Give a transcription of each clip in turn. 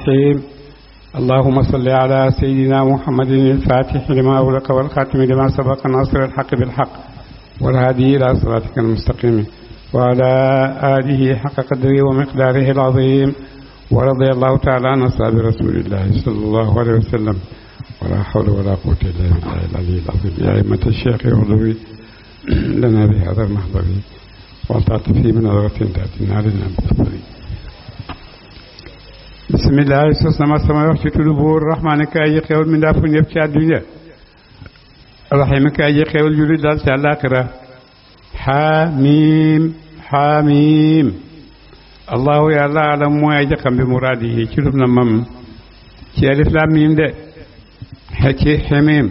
الرحيم اللهم صل على سيدنا محمد الفاتح لما أغلق والخاتم لما سبق ناصر الحق بالحق والهادي إلى صراطك المستقيم وعلى آله حق قدره ومقداره العظيم ورضي الله تعالى عن أصحاب رسول الله صلى الله عليه وسلم ولا حول ولا قوة إلا بالله العلي العظيم يا أئمة الشيخ اغضبي لنا بهذا المحضر والتعطفي من نظرة تأتينا لنا بالتفضل بسم الله سوسنا sama wax ci tuddu buur rahmaan ka ay xewal mi ndaa fu ñëpp ci àdduna rahim ka ay xewal yu dal ci àllaaxira حاميم حاميم الله يعلم علم mooy aji xam bi muraadihi ci lu na mam ci alif lam mim de ci xamim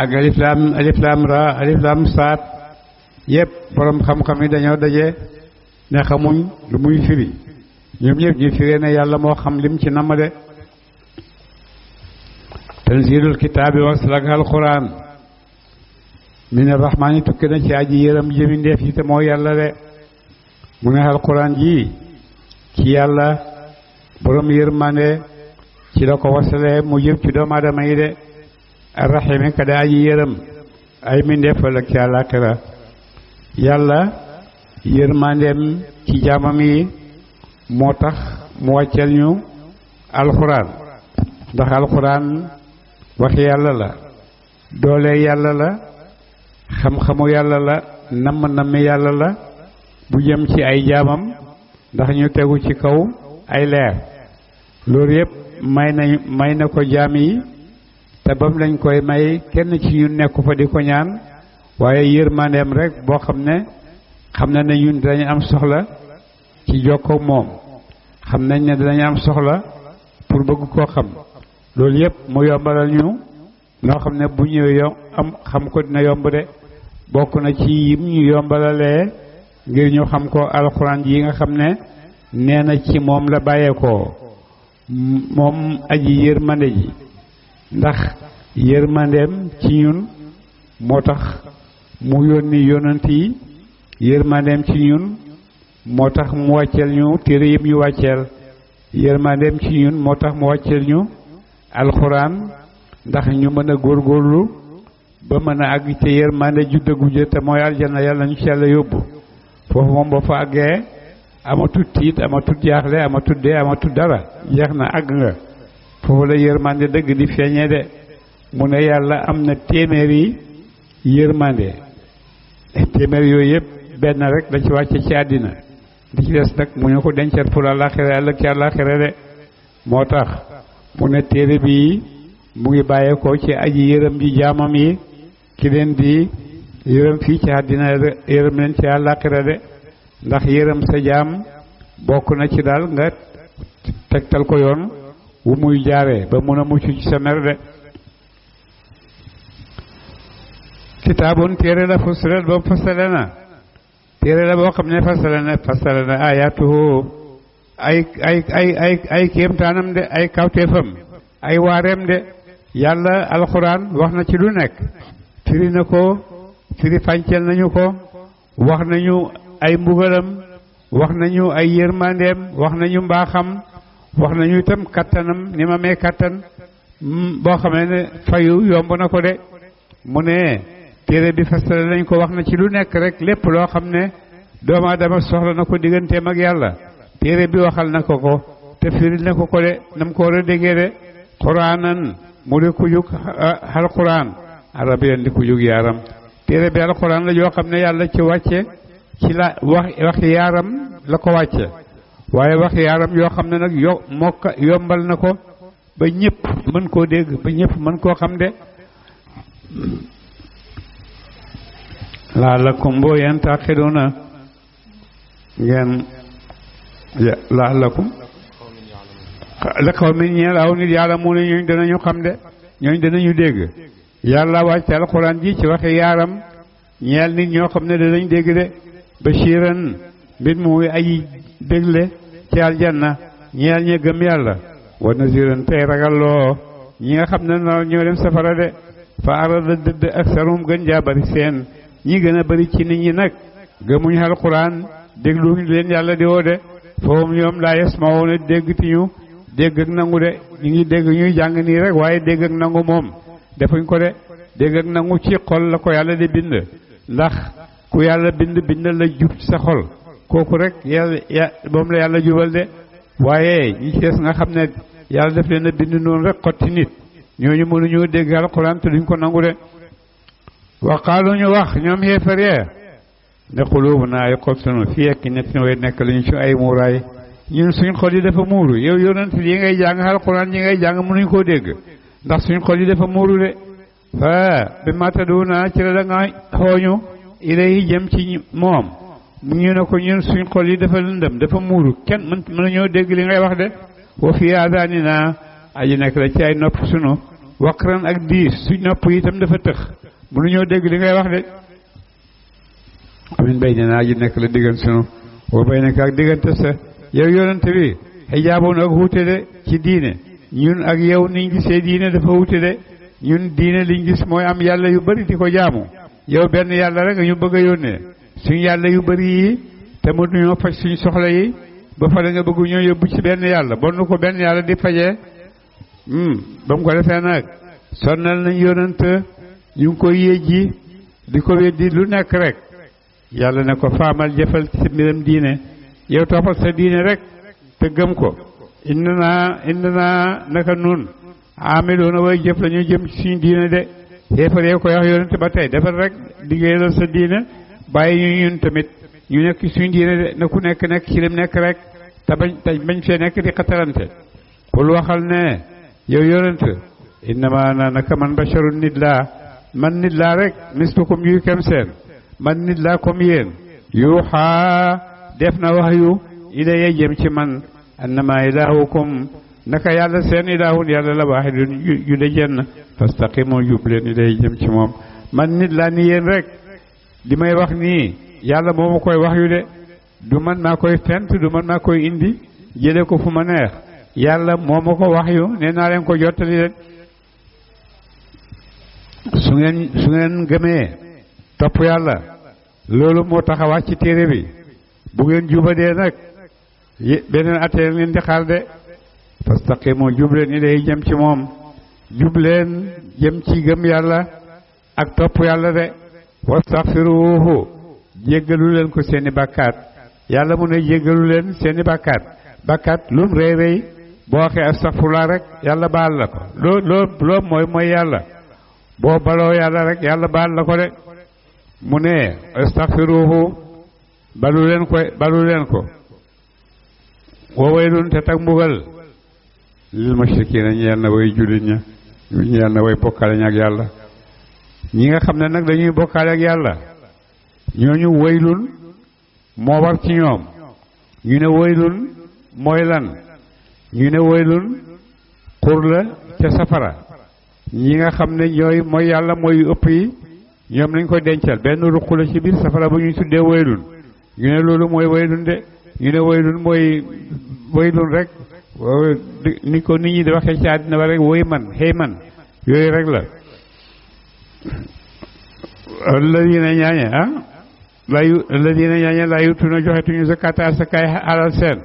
ak alif lam ra alif lam saat yëpp borom xam-xam yi dañoo daje ne xamuñ lu muy firi ñoom ñëpp ñu firee ne yàlla moo xam lim ci namm de tanzilul kitaabi waslak alquran min arrahmaani tukki na ci aji yërëm jëmi ndeef yi te moo yàlla de mu ne alquran ji ci yàlla borom yërmande ci la ko wasale mu jëm ci doomu aadama yi de arrahimi ka da aji yërëm ay mi ndeefal ak ci àllaaxira yàlla yërmandeem ci jaamam yi moo tax mu wàcceel ñu alxuraan ndax alxuraan waxi yàlla la doole yàlla la xam-xamu yàlla la namm yàlla la bu jëm ci ay jaamam ndax ñu tegu ci kaw ay leer loolu yëpp may na ko jaam yi te bam lañ koy may kenn ci ñun nekku fa di ko ñaan waaye yërmandeem rek boo xam na ne ñun dinañ am soxla ci jokkoo moom xam nañ ne dinañ am soxla pour bëgg koo xam loolu yëpp mu yombalal ñu noo xam ne bu ñëwee am xam ko dina yomb de bokk na ci yim ñu yombalalee ngir ñu xam ko alxuraan yi nga xam ne nee na ci moom la bàyyeekoo moom aji yërmande ji ndax yërmandeem ci ñun moo tax mu yónni yonant yi yërmandeem ci ñun moo tax mu wàcceel ñu téere yëpp ñu wàcceel yërmandeem ci ñun moo tax mu wàcceel ñu alxuraan ndax ñu mën a góorgóorlu ba mën a àgg te yërmande juddagu jë te mooy aljanna yàlla ñu ci yàlla yóbbu foofu moom boo fa àggee amatut tiit amatut jaaxle amatut dee amatut dara jeex na àgg nga foofu la yërmande dëgg di feeñee de mu ne yàlla am na téeméeri yërmande téeméer yooyu yëpp benn rek da ci wàcce ci àddina di ci des nag mu ñu ko dencal pour àllaaxira yàlla ci àllaaxira de moo tax mu ne téere bii mu ngi bàyyeekoo ci aji yërëm ji jaamam yi ki leen di yërëm fii ci àddina yërëm leen ci àllaaxira de ndax yërëm sa jaam bokk na ci daal nga tegtal ko yoon wu muy jaaree ba mun a mucc ci sa mer de kitaabun téere la fussilat boobu fasale na téere la boo xam ne fasale na ayatuhu ay kéemtaanam de ay kawteefam ay waareem de yàlla alxuraan wax na ci lu nekk firi na ko firi fàncel nañu ko wax nañu ay mbugalam wax nañu ay yërmandeem wax nañu mbaaxam wax nañu itam kattanam ni ma mee kattan boo xamee ne fayu yomb na ko de mu ne téere bi fasale nañ ko wax na ci lu nekk rek lépp loo xam ne doomu aadama soxla na ko digganteem ak yàlla téere bi waxal na ko te firil na ko de nam ko war a déggee de quraanan mu di ku jug alquran arabiyan di ku jug yaaram téere bi alquran la yoo xam ne yàlla ci wàcce ci la wax yaaram la ko wàcce waaye wax yaaram yoo xam ne nag yombal na ko ba ñëpp mën koo dégg ba ñëpp mën koo xam de laalakum boo yeen taqiduna ngeen laalakum la xaw mi ñeel aw nit yàlla mu ne ñooñ danañu xam de ñooñ danañu dégg yàlla wàcce alxuraan ji ci waxe yaaram ñeel nit ñoo xam ne danañ dégg de bashiran mbir muy aji dégle ci aljanna ñeel ñi gëm yàlla wa naziran tey ragalloo ñi nga xam ne ñoo dem safara de fa arada dëdd aksarum gën jaa bari seen ñi gën a bari ci nit ñi nag gëmuñu alxuraan dégluñu leen yàlla di woo de foofu ñoom laa yasmawoona déggtuñu dégg ak nangu de ñu ngi dégg ñuy jàng nii rek waaye dégg ak nangu moom defuñ ko de dégg ak nangu ci xol la ko yàlla di bind ndax ku yàlla bind la jub ci sa xol kooku rek yàlla moom la yàlla jubal de waaye ñi ci des nga xam ne yàlla def leen a bind noonu rek xotti nit ñooñu mënuñoo dégg alxuraan te duñ ko nangu de waqaalu ñu wax ñoom xeefar ya ne xuluubunaa ay xol sunu fii ak nekk na way nekk lañu ci ay muuraay ñun suñ xol yi dafa muuru yow yonent yi ngay jàng alxuraan yi ngay jàng mënuñ koo dégg ndax suñ xol yi dafa muuru de fa bi mataduna ci la da nga xooñu ilayhi jëm ci moom ñu ne ko ñun suñ xol yi dafa lëndëm dafa muuru kenn mënuñoo dégg li ngay wax de wa fi aadaanina aji nekk la ci ay nopp sunu waqran ak diis suñ nopp yi itam dafa tëx mënuñoo dégg li ngay wax de amin bay na aji nekk la diggan sunu wa bay nekk ak diggante sa yow yonente bi xijaaboon ak wuute de ci diine ñun ak yow niñ gisee diine dafa wuute de ñun diine liñ gis mooy am yàlla yu bari di ko jaamu yow benn yàlla rek ñu bëgg a yónnee suñ yàlla yu bari yi te mënuñoo faj suñ soxla yi ba pare nga bëgg ñoo yóbbu ci benn yàlla bon nu ko benn yàlla di fajee ba mu ko defee nag sonnal nañ yonent ñu ngi koy yéjji di ko weddi lu nekk rek yàlla ne ko faamal jëfal ci mbiram diine yow toppal sa diine rek te gëm ko indana naka nun amiloona way jëf la ñu jëm ci suñu diine de xeefaree ko wax yonent ba tey defal rek liggéeyal sa diine bàyyi ñu ñun tamit ñu nekk ci suñu diine de na ku nekk ci lim nekk rek te bañ fee nekk di xatarante kul waxal ne yow yonent innama na naka man basharun nit laa rek mislukum yuy kem seen man nit laa comme yéen yuuxaa def na wax yu ilaya jëm ci man annama ilahukum naka yàlla seen ilahun yàlla la waahidun yu de jenn fastaqimu jub leen ilay jëm ci moom man nit laa ni yéen rek li may wax nii yàlla moo ma koy wax yu de du man maa koy fent du man maa koy indi jële ko fu ma neex yàlla moo ma ko wax yu nee naa leen ko jottali leen su ngeen gëmee topp yàlla loolu moo tax a wàcc ci téere bi bu ngeen jubadee nag beneen atee ngeen di xaar de fastaqimu jubleen ilay jëm ci moom jubleen jëm ci gëm yàlla ak topp yàlla de wastaghfiruhu jéggalu leen ko seeni bàkkaat yàlla mu ne jéggalu leen seeni bàkkaat lum rëy rëy boo waxee astaghfirullah rek yàlla baal la ko loo mooy yàlla boo baloo yàlla rek yàlla baal la ko de mu ne astaghfiruhu balu leen ko wa waylun te tak mbugal lil mushrikiina ñeel na way jullit ña ñeel na way bokkaale ña ak yàlla ñi nga xam ne nag dañuy bokkaale ak yàlla ñooñu waylun moo war ci ñoom ñu ne waylun mooy lan ñu ne waylun xur la ca safara ñi nga xam ne ñooy mooy yàlla mooy ëpp yi ñoom lañ ko dencal benn ruq la ci biir safara bu ñuy tuddee waylun ñu ne loolu mooy waylun de ñu ne waylun mooy waylun rek ni ko nit ñi di waxee ci àddina ba rek woy man xëy man yooyu rek la alladina ñaañe laa yutuna joxetuñu zakata asakaay alal seen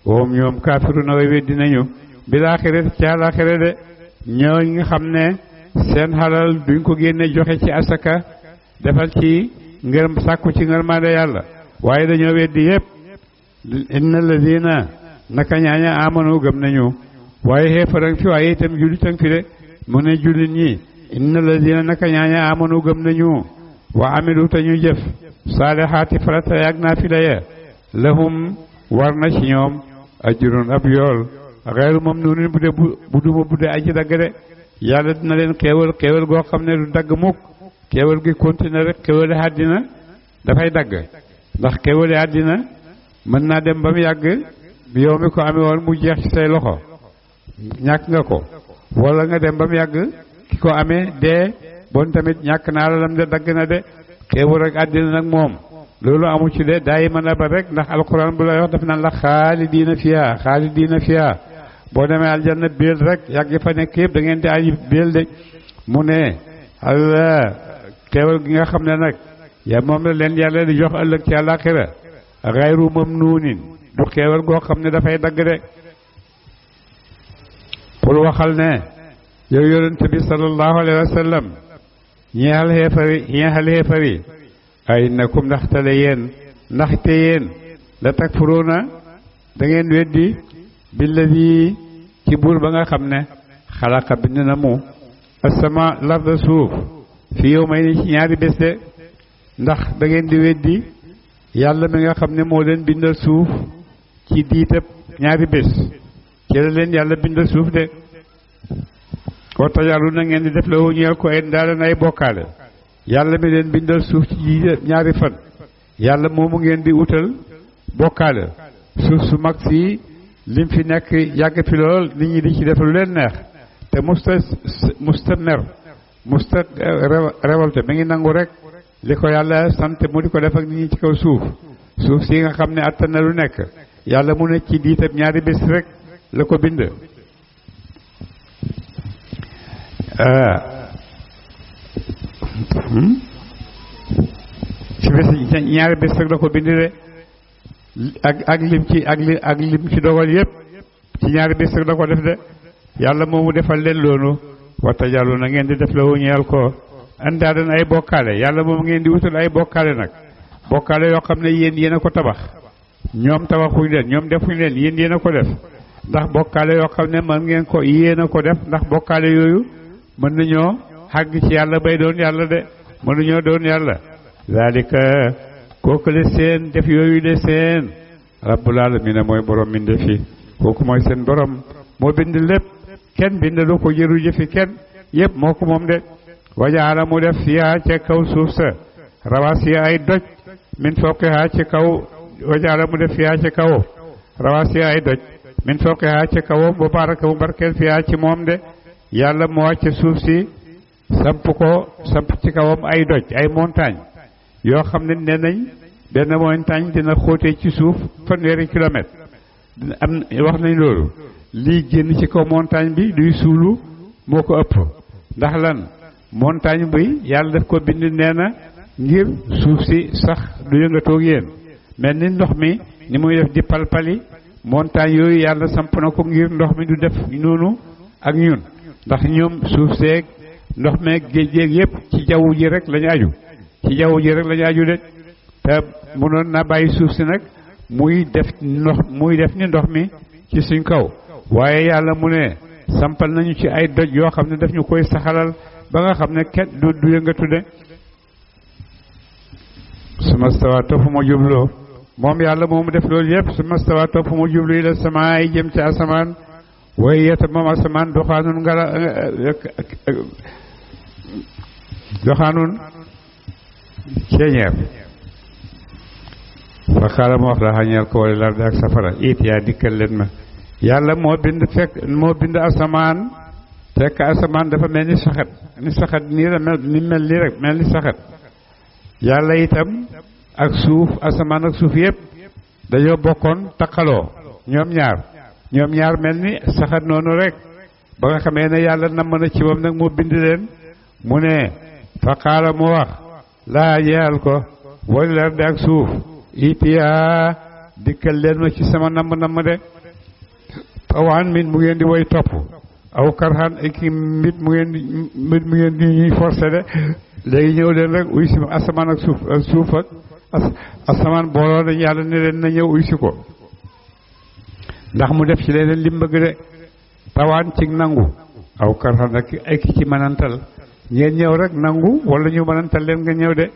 woom ñoom kaafiruna way weddi nañu bil aaxirati ci àllaaxira de ñooñ nga xam ne seen xalal duñ ko génne joxe ci asaka defal ci ngërëm sàkku ci ngërmande yàlla waaye dañoo weddi yépp inna alladina naka ñaaña amanu gëm nañu waaye xeefarang fi waaye itam jullitang fi de mu ne jullit ñi inna alladina naka ñaaña amanu gëm nañu wa amilu te ñu jëf saalihaati farata yaag naafila ya lahum war na ci ñoom ajrun ab yool xeeru mamnuunin bu duma budde aji dagg de yàlla dina leen xéewal goo xam ne du dagg mukk xéewal gi continuer rek xéewali àddina dafay dagg ndax xéewali àddina mën naa dem ba mu yàgg yow mi ko amee woon mu jeex ci say loxo ñàkk nga ko wala nga dem ba mu yàgg ki ko amee dee bon tamit ñàkk naa la lam de dagg na de xéewal rek àddina nag moom loolu amu ci de daay mën a ba rek ndax alquran bu lay wax daf naan la xaalidiina fiha boo demee aljanna béel rek yàgg fa nekk yëpp da ngeen di ay béel de mu ne Allah xéewal gi nga xam ne nag ya moom la leen yàlla di jox ëllëg ci àllaaxira xayru mamnuunin du xéewal goo xam ne dafay dagg de qul waxal ne yow yonent bi sallallahu alayhi wa sallam ñeexal xeefari ay nakum ndaxte yéen la takfuruuna da ngeen weddi billadi ci buur ba nga xam ne xalaqa bind na mu asama larda suuf fi yawmayni ci ñaari bés de ndax da ngeen di weddi yàlla mi nga xam ne moo leen bindal suuf ci diitab ñaari bés ci la leen yàlla bindal suuf de ko tajalu na ngeen di def la ñeel ko ay ndaaleen ay bokkaale yàlla mi leen bindal suuf ci ñaari fan yàlla moomu ngeen di utal bokkaale suuf su mag si lim fi nekk yàgg fi lool nit ñi di ci def lu leen neex te musta mer musta révolte mi ngi nangu rek li ko yàlla sant mu di ko def ak nit ñi ci kaw suuf si nga xam ne attan na lu nekk yàlla mu ne ci diitab ñaari bés rek la ko bind ci bés ñaari bés rek la ko bind de ak lim ci dogal yépp ci ñaari bés rek la ko def de yàlla moomu defal leen loolu waxta jàllu na ngeen di def la wu ñeel ko andaadan ay bokkaale yàlla moomu ngeen di wutal ay bokkaale nag bokkaale yoo xam ne yéen a ko tabax ñoom tabaxuñ leen ñoom defuñ leen yéen a ko def ndax bokkaale yoo xam ne mën ngeen ko yéen a ko def ndax bokkaale yooyu mën nañoo xàgg ci yàlla bay doon yàlla de mënuñoo doon yàlla zalika kooku le seen def yooyu le seen rabbul alamin mooy borom mbinde fi kooku mooy seen borom moo bind lépp kenn bindalu ko jëru jëfi kenn yépp moo ko moom de wajaala mu def fiha ca kaw suuf sa rawasiya ay doj min fawqiha ca kaw wajaala mu def fiha ca kaw rawasiya ay doj min fawqiha ca kawam bu baraka mu barkeel fiha ci moom de yàlla moo wàcce suuf si samp ci kawam ay doj ay montagne yoo xam ne nee nañ benn montagne dina xóotee ci suuf fanweeri kilomètre wax nañ loolu lii génn ci kaw montagne bi duy suulu moo ko ëpp ndax lan montagne bi yàlla daf ko bind nee na ngir suuf si sax du yëngatoog yéen mel ni ndox mi ni muy def di palpali montagne yooyu yàlla samp na ko ngir ndox mi du def noonu ak ñun ndax ñoom suuf seeg ndox meeg géej yépp ci jaww ji rek lañu aju ci jaww ji rek lañu aju de te mënoon na bàyyi suuf si nag muy def ni ndox mi ci suñ kaw waaye yàlla mu ne sampal nañu ci ay doj yoo xam ne daf ñu koy saxalal ba nga xam ne kenn du yëngatu de suma stawa topp ma jubloo moom yàlla moomu def loolu yëpp suma stawa topp ma jublu ila sama ay jëm ci asamaan waaye yeta moom asamaan doxaanun ceeñeer fa xaaral ma wax la xañeel ko wala lar ak safara it yaa dikkal leen ma yàlla moo bind asamaan fekk asamaan dafa mel ni saxat nii la mel nii rek mel ni saxat yàlla itam ak suuf asamaan ak suuf yëpp dañoo bokkoon taqaloo ñoom ñaar mel ni saxat noonu rek ba nga xamee ne yàlla namm na ci moom nag moo bind leen mu ne fa xaala mu wax laa yeyal ko wala lar di ak suuf itiyaa dikkal leen ma ci sama namm de tawaan mit mu ngeen di woy topp aw karxaan ki mit mu ngeen di ñuy forcé de léegi ñëw leen rek uy si asamaan ak suuf ak asamaan booloo dañ yàlla ne leen na ñëw uy si ko ndax mu def ci leen lim bëgg de tawaan ci nangu aw karxaan ak ci mënantal ngeen ñëw rek nangu wala ñu mënantal leen nga ñëw de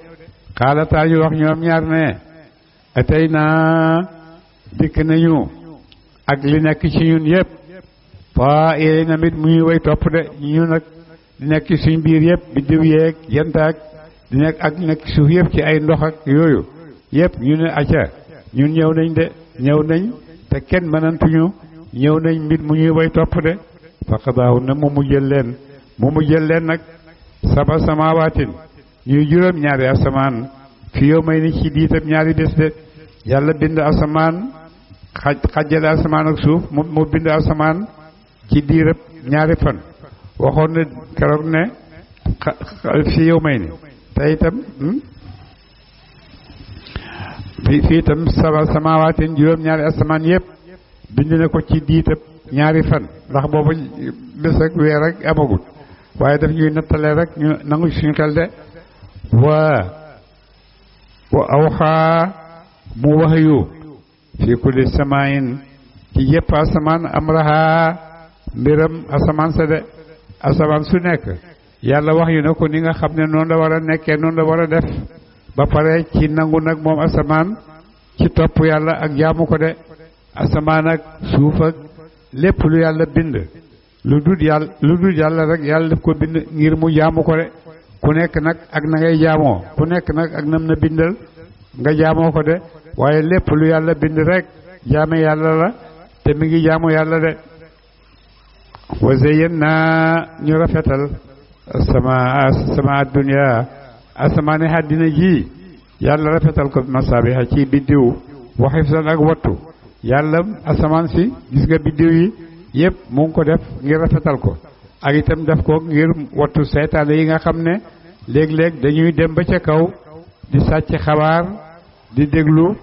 xaalataa ñu wax ñoom ñaar ne atey naa dikk nañu ak li nekk ci ñun yëpp waa yéey na mit muy way topp de ñu nag di nekk ci suñ biir yëpp biddiw yeeg yantaak di nekk ak nekk suuf yëpp ci ay ndox ak yooyu yëpp ñu ne acca ñun ñëw nañ de ñëw nañ te kenn mënantuñu ñëw nañ mbir mu ñuy way topp de faqadaahu na mu jël leen nag saba samawaatin ñuy juróom ñaari asamaan fi yow may ni ci diitam ñaari bés de yàlla bind asamaan xajjale asamaan ak suuf mu bind asamaan ci diirab ñaari fan waxoon ne keroog ne fi yow may ni te itam fii itam saba samawaatin juróom ñaari asamaan yëpp bind na ko ci diitab ñaari fan ndax boobu bés ak weer rek amagut waaye daf ñuy nattalee rek ñu nangu suñu xel de wa awxaa mu waxyu fi kulli samain ci yëpp asamaan amraha mbiram asamaan sa de asamaan su nekk yàlla wax yu ne ko ni nga xam ne noonu la war a nekkee noonu la war a def ba pare ci nangu nag moom asamaan ci topp yàlla ak jaamu ko de asamaan ak suuf ak lépp lu yàlla bind lu dul yàlla rek yàlla daf ko bind ngir mu jaamu ko de ku nekk nag ak na ngay jaamoo ku nekk nag ak nam na bindal nga jaamoo ko de waaye lépp lu yàlla bind rek jaame yàlla la te mi ngi jaamu yàlla de wa zayyana ñu rafetal sama dunya asamaane àddina ji yàlla rafetal ko masaabiha ci biddiw wa hifzan ak wattu yàlla asamaan si gis nga biddiw yi yëpp mu ngi ko def ngir rafetal ko ak itam def ko ngir wattu seytaane yi nga xam ne léeg-léeg dañuy dem ba ca kaw di sàcc xabaar di déglu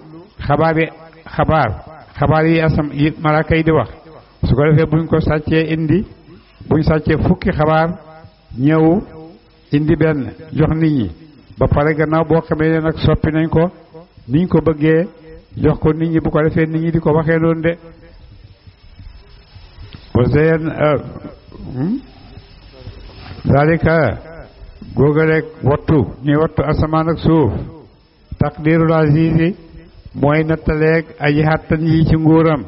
xabaar yi yi malaaka yi di wax su ko defee buñ ko sàccee buñ sàccee fukki xabaar ñëw indi benn jox nit ñi ba pare gannaaw boo xamee ne nag soppi nañ ko niñ ko bëggee jox ko nit ñi bu ko defee nit ñi di ko waxee noonu de wasayen zalika googa rek wattu ñuy wattu asamaan ak suuf taqdirul azizi mooy nattaleeg aji xàttan yi ci nguuram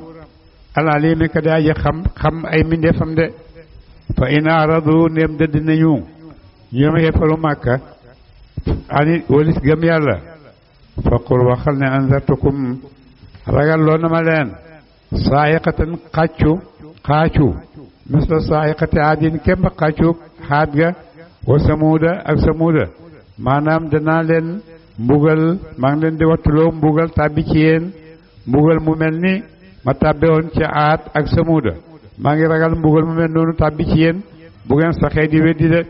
alalimi ka di aji xam ay mbindeefam de fa in aradu ndéem dëdd nañu ñoom xeefalu màkka ani walis gëm yàlla faqul waxal ne anzartukum ragal loo na ma leen saayiqatan xaacu misla saayiqati aadin kémb xaacu xaat ga wa samuuda ak samuuda maanaam danaa leen mbugal maa ngi leen di wattuloo mbugal tàbbi ci yéen mbugal mu mel ni ma tàbbe woon ci aat ak samuuda maa ngi ragal mbugal mu mel noonu tàbbi ci yéen bu ngeen saxee di weddi de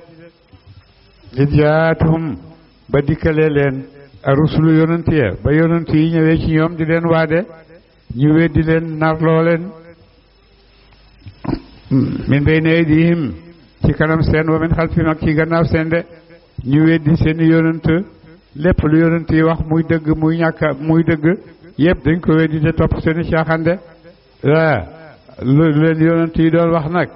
id jaatuhum ba dikkalee leen arusulu yonent ya ba yonent yi ñëwee ci ñoom di leen waade ñu weddi leen narloo leen min bayni aydihim ci kanam seen wa min xalfihim ak ci gannaaw seen de ñu weddi seen yonent lépp lu yonent yi wax muy dëgg muy ñàkk muy dëgg yëpp dañ ko weddi de topp seen caaxande lu leen yonent yi doon wax nag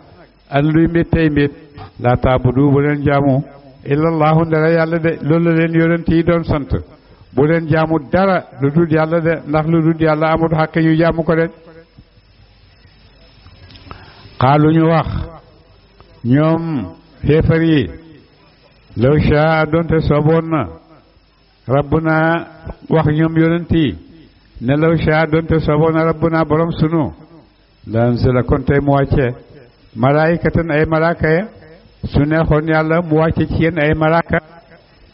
ak luy mbit tey mbit laa taabudu bu leen jaamu illallahu ndara yàlla de loolu la leen yonent yi doon sant bu leen jaamu dara lu dul yàlla de ndax lu dul yàlla amul xàq ñu jaamu ko de xaalu ñu wax ñoom xéefar yi law shaa doonte sooboon na rabbuna wax ñoom yonent yi ne law shaa doonte sooboon na rabbuna borom sunu la anzala kon tey mu wàcce malaayikatan ay malaaka ya su neexoon yàlla mu wàcce ci yéen ay malaaka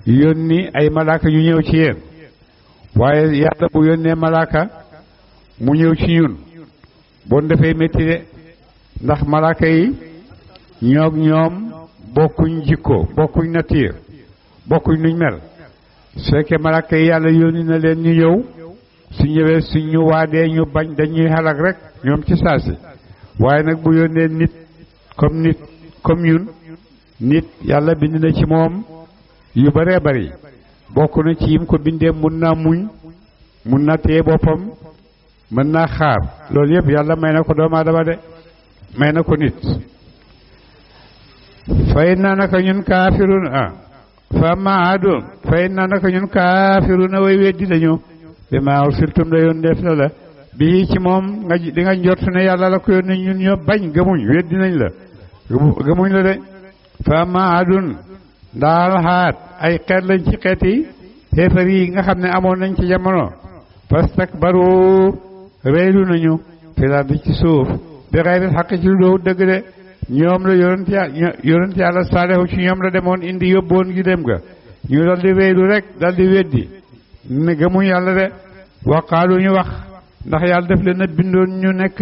yónni ay malaaka ñu ñëw ci yéen waaye yàlla bu yónnee malaaka mu ñëw ci ñun bon dafay métti de ndax malaaka yi ñoom bokkuñ jikko bokkuñ nature bokkuñ nuñ mel su fekkee malaaka yi yàlla yónni na leen ñu ñëw su ñëwee su ñu waadee ñu bañ dañuy xalak rek ñoom ci saasi waaye nag bu yónnee nit comme ñun nit yàlla bind na ci moom yu bëree bëri bokk na ci yim ko bindee mun naa muñ mun na téye boppam mën naa xaar loolu yëpp yàlla may na ko doomu aadama de may na ko nit fay naa naka ñun kaafirun fa ma aadun fay naa naka ñun kaafirun way weddi lañu bi ma ursiltum la yoon def na la bii ci moom nga di nga njort ne yàlla la ko yónni ñun ñoo bañ gëmuñ weddi nañ la gëmuñ la de fa ma aadun daal xaat ay xeet lañ ci xeet yi xeefar yi nga xam ne amoon nañ ci jamono fastakbaru reylu nañu fil ardi ci suuf bi xayril xaq ci lu doo dëgg de ñoom la yonent yàlla saalihu ci ñoom la demoon indi yóbboon gi dem ga ñu dal di reylu rek dal di weddi ne gëmuñ yàlla de waqaalu ñu wax ndax yàlla def leen a bindoon ñu nekk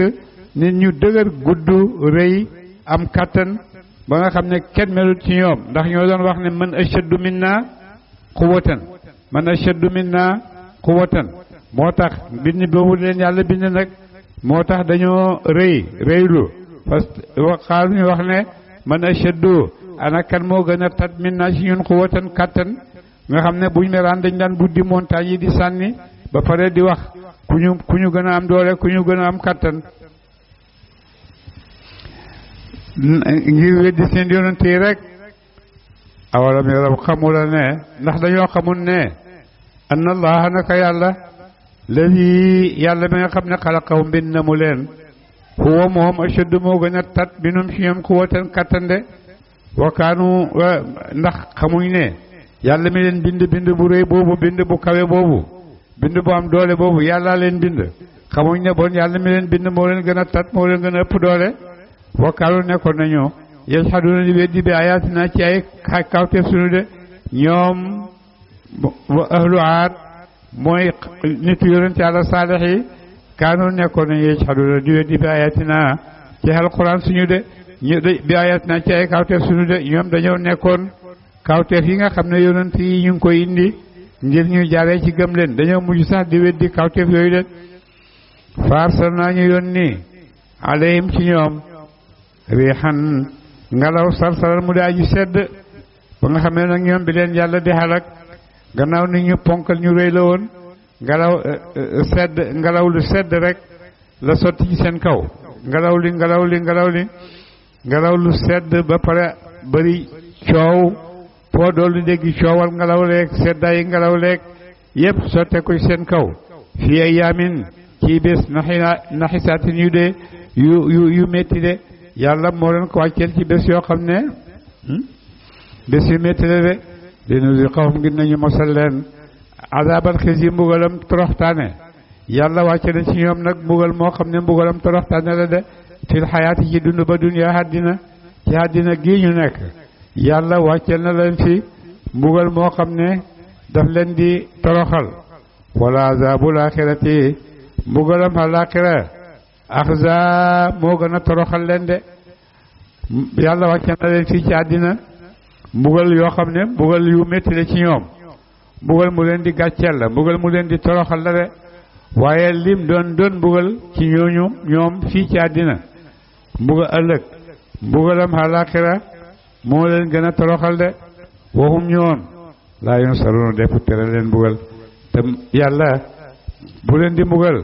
nit ñu dëgër gudd rëy am kattan ba nga xam ne kenn melut ci ñoom ndax ñoo doon wax ne man ashaddu minna quwwatan moo tax bind boobu leen yàlla bind nag moo tax dañoo rëylu parce que waqaalu ñu wax ne man ashaddu ana kan moo gën a tat min naa ci ñun quwwatan kattan nga xam ne buñ meraan dañ daan buddi montagne yi di sànni ba pare di wax ku ñu gën a am doole ku ñu gën a am kattan ngir weddi seen yonent yi rek awalam yaraw xamula ne ndax dañoo xamul ne anna allaha naka yàlla ladi yàlla mi nga xam ne xalaqahum bind na mu leen huwa moom ashaddu moo gën a tat minhum ci ñoom quwwatan kattan de wa kaanu ndax xamuñ ne yàlla mi leen bind bu rëy boobu bind bu kawe boobu bind bu am doole boobu yàlla leen bind xamuñ ne bon yàlla mi leen bind moo leen gën a tat moo leen gën a ëpp doole wa kaanu nekkoon nañu yajhaduna di weddi bi ayatina ci ay kawteef sunu de ñoom wa ahlu aad mooy nitu yonent yàlla saalix yi kaanu nekkoon nañu yajhaduna di weddi bi ayatina ci alquran suñu de ñu bi ayatina ci ay kawteef suñu de ñoom dañoo nekkoon kawteef yi nga xam ne yonent yi ñu ngi koy indi ngir ñu jaaree ci gëm leen dañoo mujj sax di weddi kawteef yooyu de farsal naa ñu yónni alayhim ci ñoom riixan ngelaw sarsaral mu daa ji sedd ba nga xam ne nag ñoom bi leen yàlla di xalak gannaaw ni ñu ponkal ñu rëy la woon ngelaw lu sedd rek la sotti ci seen kaw ngelaw lu sedd ba pare bari coow foo doolu dégg coowal ngelaw leeg seddaay ngelaw leeg yépp sotte ko ci seen kaw fii ay yaamin ci bés naxisaatin yu dee yu métti de yàlla moo leen ko wàcceel ci bés yoo xam ne bés yu métti la de linuziqahum ngir nañu mosal leen azabal xisi mbugalam toroxtaane yàlla wàcce na ci ñoom nag mbugal moo xam ne mbugalam toroxtaane la de fil xayaati ci dund ba duniya àddina ci àddina gii ñu nekk yàlla wàcceel na leen fi mbugal moo xam ne daf leen di toroxal wala azabul axirati mbugalam alaxira axza moo gën a toroxal leen de yàlla wàcceel na leen fii ci àddina mbugal yoo xam ne mbugal yu métti la ci ñoom mbugal mu leen di gàcceel la mbugal mu leen di toroxal la de waaye lim doon mbugal ci ñoom fii ci àddina mbugal ëllëg mbugalam alaxira moo leen gën a toroxal de waxum ñoom laa yunsaruna defu tere leen mbugal te yàlla bu leen di mbugal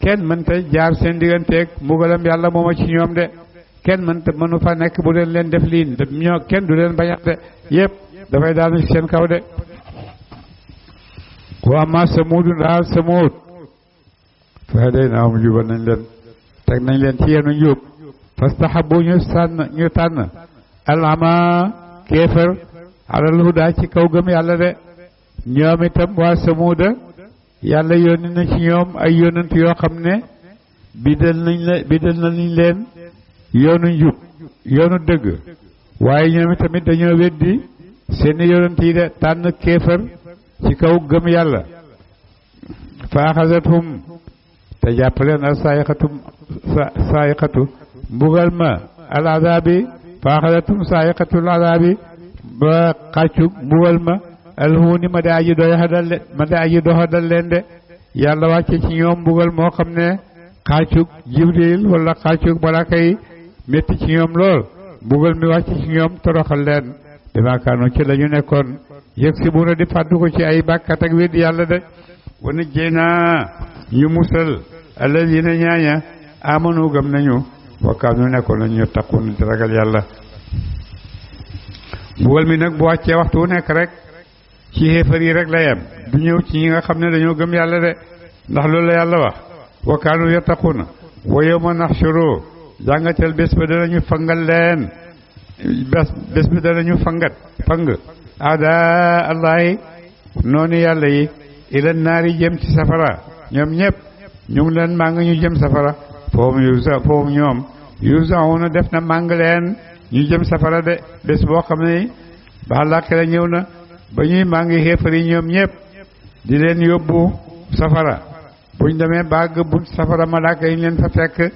kenn mënta jaar seen digganteeg mbugalam yàlla mooma ci ñoom de kenn mënu fa nekk bu leen def lii ñoo kenn du leen bañax de yépp dafay daanu ci seen kaw de wa amma samuudu daal samuud fa hadaynaahum jubal nañ leen teg nañ leen ci yenu njub fastahabu ñu tànn alama kéefër alal huda ci kaw gëm yàlla de ñoom itam waa samuuda yàlla yónni na ci ñoom ay yonent yoo xam ne bidal nañ leen yoonu njub yoonu dëgg waaye ñoom itamit dañoo weddi seeni yonent yi de tànn kéefër ci kaw gëm yàlla fa axasathum te jàppaleen al saayiqatu mbugal ma al azaabi fa axasathum saayiqatul azaabi ba xàccug mbugal ma alhuuni ma daa aji doxadal leen de yàlla wàcce ci ñoom mbugal moo xam ne xàccug jibril wala xàccug malaaka yi métti ci ñoom lool mbugal mi wàcce ci ñoom toroxal leen bima kaanu ci la ñu nekkoon yëg si bu na di fàddu ko ci ay bàkkat ak weddi yàlla de wana jey naa ñu musal alladina ñaaña amanu gëm nañu wa kaanu nekkoon nañu taqun di ragal yàlla mbugal mi nag bu wàccee waxtu wu nekk rek ci xéefar yi rek la yem du ñëw ci ñi nga xam ne dañoo gëm yàlla de ndax loolu la yàlla wax wa kaanu yattaquna wa yawma naxshuru jàngatel bés ba danañu fangal leen bés bi danañu fang aada allahi noonu yàlla yi ila naari jëm ci safara ñoom ñëpp ñu ngi leen màng ñu jëm safara foofu ñoom yusauna def na màng leen ñu jëm safara de bés boo xam ne ba àllaaxira ñëw na ba ñuy màngi xéefar yi ñoom ñëpp di leen yóbbu safara buñ demee bàgg bu safara malaaka yi leen fa fekk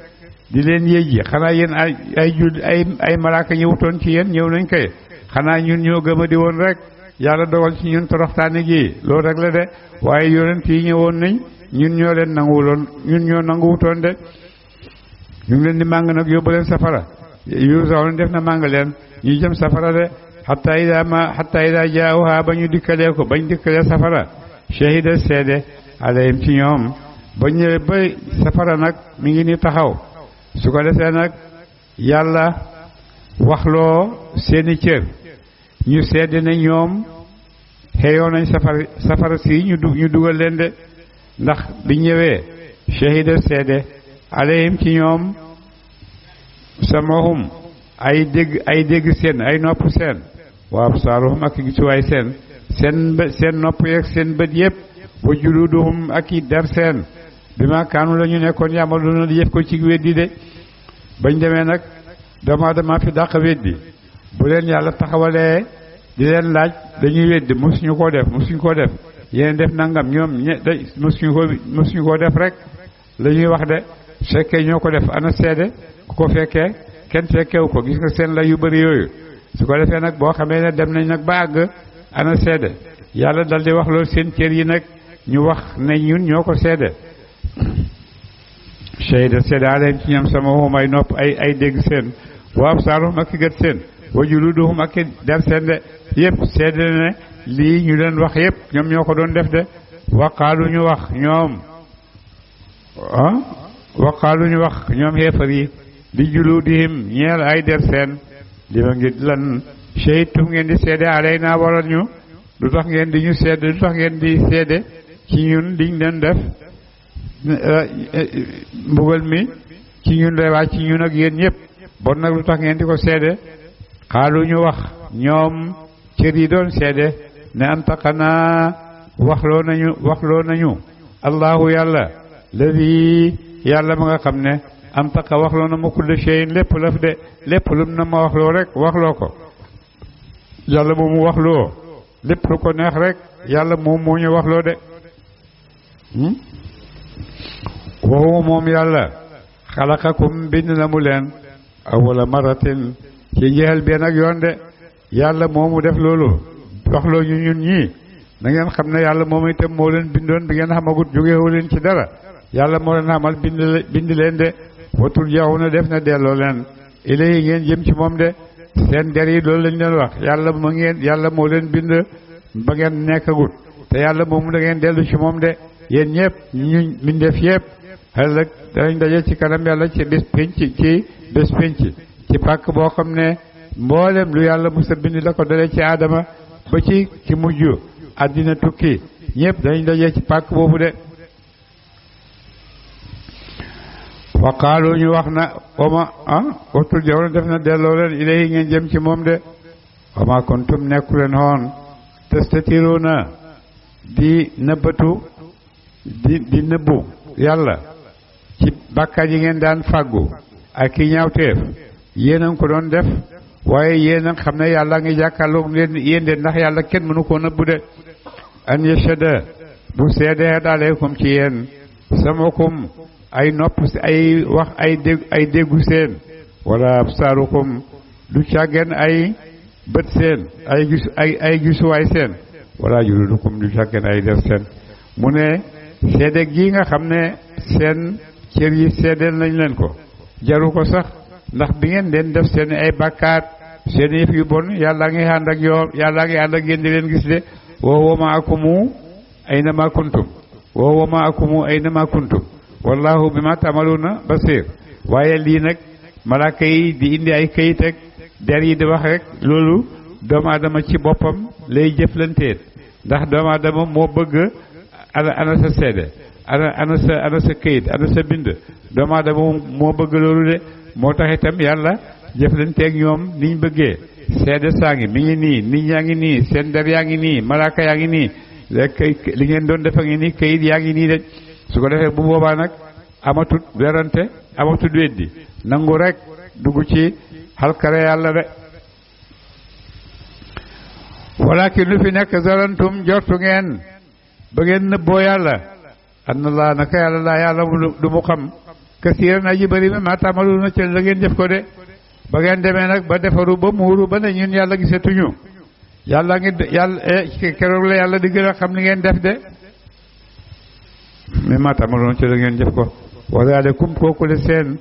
di leen yéej xanaa yéen ay malaaka ñëwutoon ci yéen ñëw nañ koy xanaa ñun ñoo gëma di woon rek yàlla dogal ci ñun toroxtaane gi loolu rek la de waaye yonent yi ñëwoon nañ ñun ñoo leen nanguwuloon ñun ñoo nanguwutoon de ñu ngi leen di màng nag yóbbu leen safara yu saw def na màng leen ñu jëm safara de hatta ida jaawha ba ñu dikkalee ko bañ dikkalee safara shahida seede alayhim ci ñoom ba ñëwee ba safara nag mi ngi ni taxaw su ko defee nag yàlla waxloo seeni cër ñu seede ne ñoom xeeyoo nañ safara si ñu dugal leen de ndax bi ñëwee shahida seede alayhim ci ñoom samahum ay dégg seen ay nopp seen wa absaaruhum ak gisuwaay seen nopp yeeg seen bët yépp wa juluduhum ak i der seen bi ma kaanu la ñu nekkoon yàmaloona di yëf ko ci weddi de bañ demee nag doomu aadama fi dàq weddi bu leen yàlla taxawalee di leen laaj dañuy weddi mosuñu koo def yéen def nangam ñoom mosuñu koo def rek la ñuy wax de fekkee ñoo ko def ana seede ku ko fekkee kenn fekkewu ko gis nga seen la yu bëri yooyu su ko defee nag boo xamee ne dem nañ nag ba àgg ana seede yàlla dal di wax loolu seen cër yi nag ñu wax ne ñun ñoo ko seede shahida seede alayhim ci ñoom samahum ay nopp ay dégg seen wa absaaruhum ak gët seen wa juluduhum ak der seen de yëpp seede ne lii ñu leen wax yëpp ñoom ñoo ko doon def de waqaalu ñu wax ñoom xeefar yi di juludihim ñeel ay der seen li ma ngi lan shahidtum ngeen di seede alayna waral ñu lu tax ngeen di ñu seede lu tax ngeen di seede ci ñun liñ leen def mbugal mi ci ñun lay wàcc ci ñun ak yéen ñëpp bon nag lu tax ngeen di ko seede xaalu ñu wax ñoom cër yi doon seede ne antaqana waxloo nañu allahu yàlla ladi yàlla ma nga xam ne antaqa waxloo na ma kulle shay'in lépp laf de lépp lum na ma waxloo rek waxloo ko yàlla moomu waxloo lépp lu ko neex rek yàlla moom moo ñu waxloo de waxuma moom yàlla xalaqakum bind na mu leen awwala maratin ci njël benn ak yoon de yàlla moomu def loolu waxloo ñu ñun ñii na ngeen xam ne yàlla moomu itam moo leen bindoon bi ngeen xamagut jógewu leen ci dara yàlla moo leen xamal bind leen de watul jaw na def na delloo leen ilayhi ngeen jëm ci moom de seen der yi loolu lañ leen wax yàlla moo leen bind ba ngeen nekkagut te yàlla moomu da ngeen dellu ci moom de yéen ñëpp ñu mbindeef yëpp ëllëg danañ daje ci kanam yàlla ci bés pénc ci pàkk boo xam ne mboolem lu yàlla musa bind la ko dalee ci aadama ba ci mujj àddina tukki ñëpp danañ daje ci pàkk boobu de waqaalu ñu wax na wama waxtul jaw def na delloo leen ilayhi ngeen jëm ci moom de wama kuntum nekku leen hoon tastatiruuna di nëbbatu di nëbbu yàlla ci bàkkaar yi ngeen daan fàggu ak ki ñaawteef yéen a ngi ko doon def waaye yéen a xam ne yàlla ngi jàkkaarloog leen yéen de ndax yàlla kenn mënu koo nëbbu de an yashhada bu seedee aleykum ci yéen samakum ay nopp ay wax ay déggu seen wala absaarukum du càggeen ay bët seen ay gisuwaay seen wala juludukum du càggeen ay def seen mu ne seede gi nga xam ne seen cër yi seedeel nañ leen ko jaru ko sax ndax bi ngeen den def seen ay bàkkaat seen yëf yu bon yàlla ngi ànd ak yoon yàlla ngi ànd ak yéen di leen gis de wa huwa ma'akumu aynama kuntum wallahu bima ta'maluna basir waaye lii nag malaaka yi di indi ay kayit ak der yi di wax rek loolu doomu aadama ci boppam lay jëflanteet ndax doomu aadama moo bëgg ana sa seede ana sa kayit ana sa bind doomu aadama moo bëgg loolu de moo tax itam yàlla jëflanteeg ñoom niñ bëggee seede saa ngi mi ngi nii nit yaa ngi nii seen der yaa ngi nii malaaka yaa ngi nii li ngeen doon defa ngi nii kayit yaa ngi nii de su ko defee bu boobaa nag amatut werante amatut weddi nangu rek dugg ci xalkare yàlla de walakin lu fi nekk zarantum jortu ngeen ba ngeen nëbboo yàlla anna laa naka yàlla laa yàlla du mu xam kasiiran aji bëri mi maa taamaluuna ca la ngeen jëf ko de ba ngeen demee nag ba defaru ba muuru ba ne ñun yàlla gisatuñu yàlla keroog la yàlla di gën a xam li ngeen def de mi maa taamaluuna ca la ngeen jëf ko wa zaalikum kooku le seen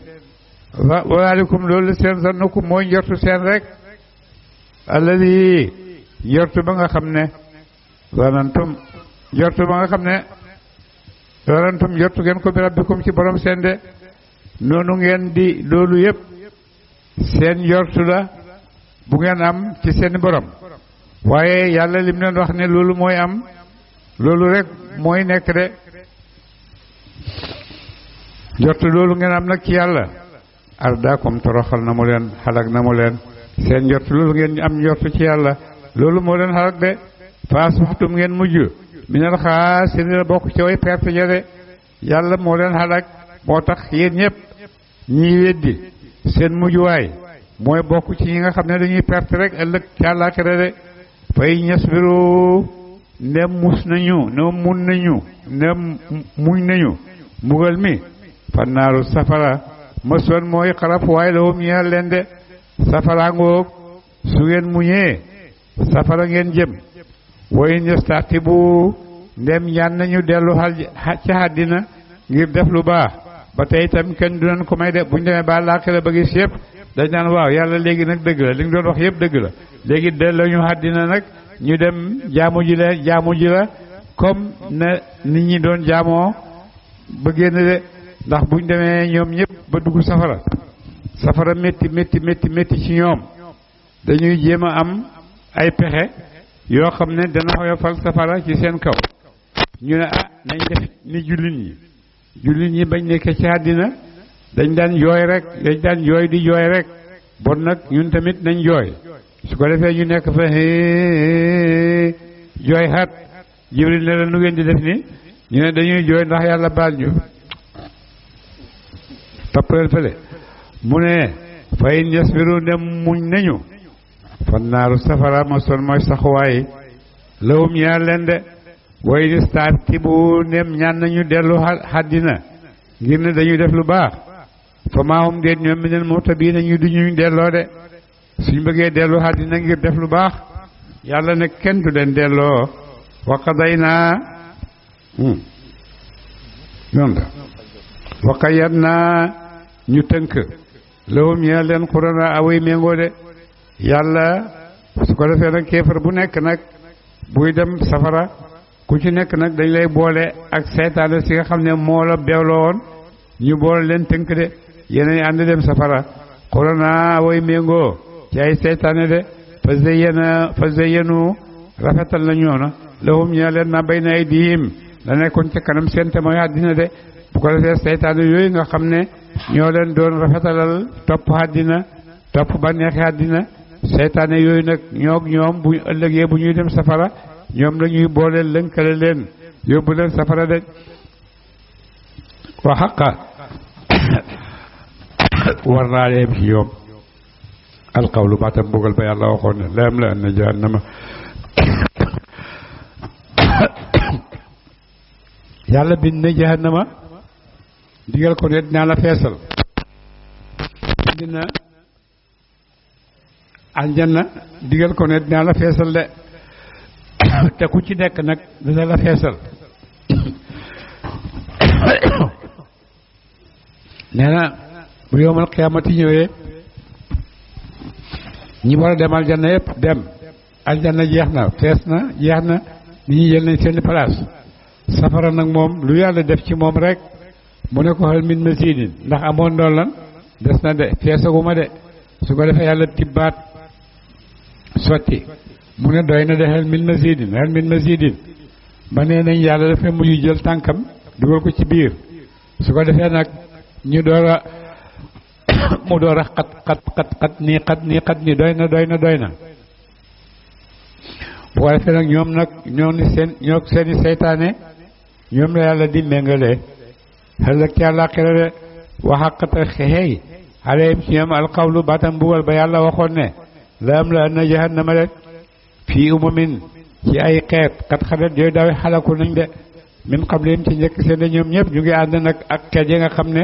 walaalikum loolu seen zannukum mooy njortu seen rek alladi njortu ba nga xam ne zanantum njortu ba nga xam ne zanantum njortu ngeen ko bi rabbikum ci borom seen de noonu ngeen di loolu yëpp seen njortu la bu ngeen am ci seen borom waaye yàlla lim leen wax ne loolu mooy am loolu rek mooy nekk de njortu loolu ngeen am nag ci yàlla ardaakum toroxal na mu leen xalak na mu leen seen njortu loolu ngeen am njortu ci yàlla loolu moo leen xalak de faasbaxtum ngeen mujj minal xaasiriina bokk ci way perte ja de yàlla moo leen xalak moo tax yéen ñëpp ñiy weddi seen mujjuwaay mooy bokk ci ñi nga xam ne dañuy perte rek ëllëg ci àllaaxira de fay ñasbiru ndem mus nañu ndem mun nañu ndem muñ nañu mbugal mi fannaaru safara mësoon mooy xaraf waaye lahum ñeel leen de safara ngoog su ngeen muñee safara ngeen jëm way yastaatibu ndem ñaan nañu dellu ca àddina ngir def lu baax ba tey itam kenn du leen ko may de buñ demee ba àllaaxira ba gis yëpp dañ naan waaw yàlla léegi nag dëgg la li nga doon wax yëpp dëgg la léegi delloo ñu àddina nag ñu dem jaamu ji la comme na nit ñi doon jaamoo ba génn de ndax buñ demee ñoom ñëpp ba dugg safara métti ci ñoom dañuy jéem a am ay pexe yoo xam ne dana xoyofal safara ci seen kaw ñu ne nañ def ni jullit ñi bañ nekkee ci àddina dañ daan jooy di jooy rek bon nag ñun tamit nañ jooy su ko defee ñu nekk fa jooy xat Jibril ne la nu ngeen di def ni ñu ne dañuy jooy ndax yàlla baal ñu toppaleel fële mu ne fa in yasbiru ndem muñ nañu fan naaru safara ma son mooy saxuwaay lawum ñaar leen de way nistaatibu ndem ñaan nañu dellu àddina ngir ne dañuy def lu baax fa maahum déet ñoom minal muhtabiina ñu du ñuy delloo de suñ bëggee dellu àddina ngir def lu baax yàlla ne kenn du leen delloo wa qadaynaa noonu la wa qayyadnaa ñu tënk lahum ñeel leen qurana away méngoo de yàlla su ko defee nag kéefar bu nekk nag buy dem safara ku ci nekk nag dañ lay boole ak seytaane si nga xam ne moo la beewloo woon ñu boole leen tënk de yéenay ànd dem safara qurana away méngoo ci ay seytaane de fa zayyanu rafetal na ñoona lahum ñeel leen ma bayna aydihim la nekkoon ca kanam seen te mooy àddina de bu ko defee seytaane yooyu nga xam ne ñoo leen doon rafetalal topp àddina topp bànneexi àddina seytaane yooyu nag ñoom bu ëllëgee bu ñuy dem safara ñoom la ñuy boole lënkale leen yóbbu leen safara de wa xaqa war naa leen ci ñoom alqawlu baatam mbugal ba yàlla waxoon ne lam la anna jahannama yàlla bind na jahannama digal ko ne dinaa la feesal bind na aljanna digal ko ne dinaa la feesal de te ku ci nekk nag dina la feesal nee na bu yowmal qiyaamati ñëwee ñi war a dem aljanna yëpp dem aljanna jeex na fees na jeex na nit ñi jël nañ seen place safara nag moom lu yàlla def ci moom rek mu ne ko hal min mazidin ndax amoon doon lan des na de feesaguma de su ko defee yàlla tibbaat sotti mu ne doy na de hal min mazidin ba nee nañ yàlla dafay mujj jël tànkam dugal ko ci biir su ko defee nag ñu door a mu door a xat nii doy na bu ko defee nag ñoom nag ñoo seeni seytaane ñoom la yàlla di méngale xëllëg ci àllaaxira de waxaqata xeey alayhim ci ñoom alqawlu baatam mbugal ba yàlla waxoon ne la am la anna jahannama de fii umamin ci ay xeet kat xadat yooyu daaw xalaku nañ de min qablihim ci njëkk seen de ñoom ñëpp ñu ngi ànd nag ak xeet yi nga xam ne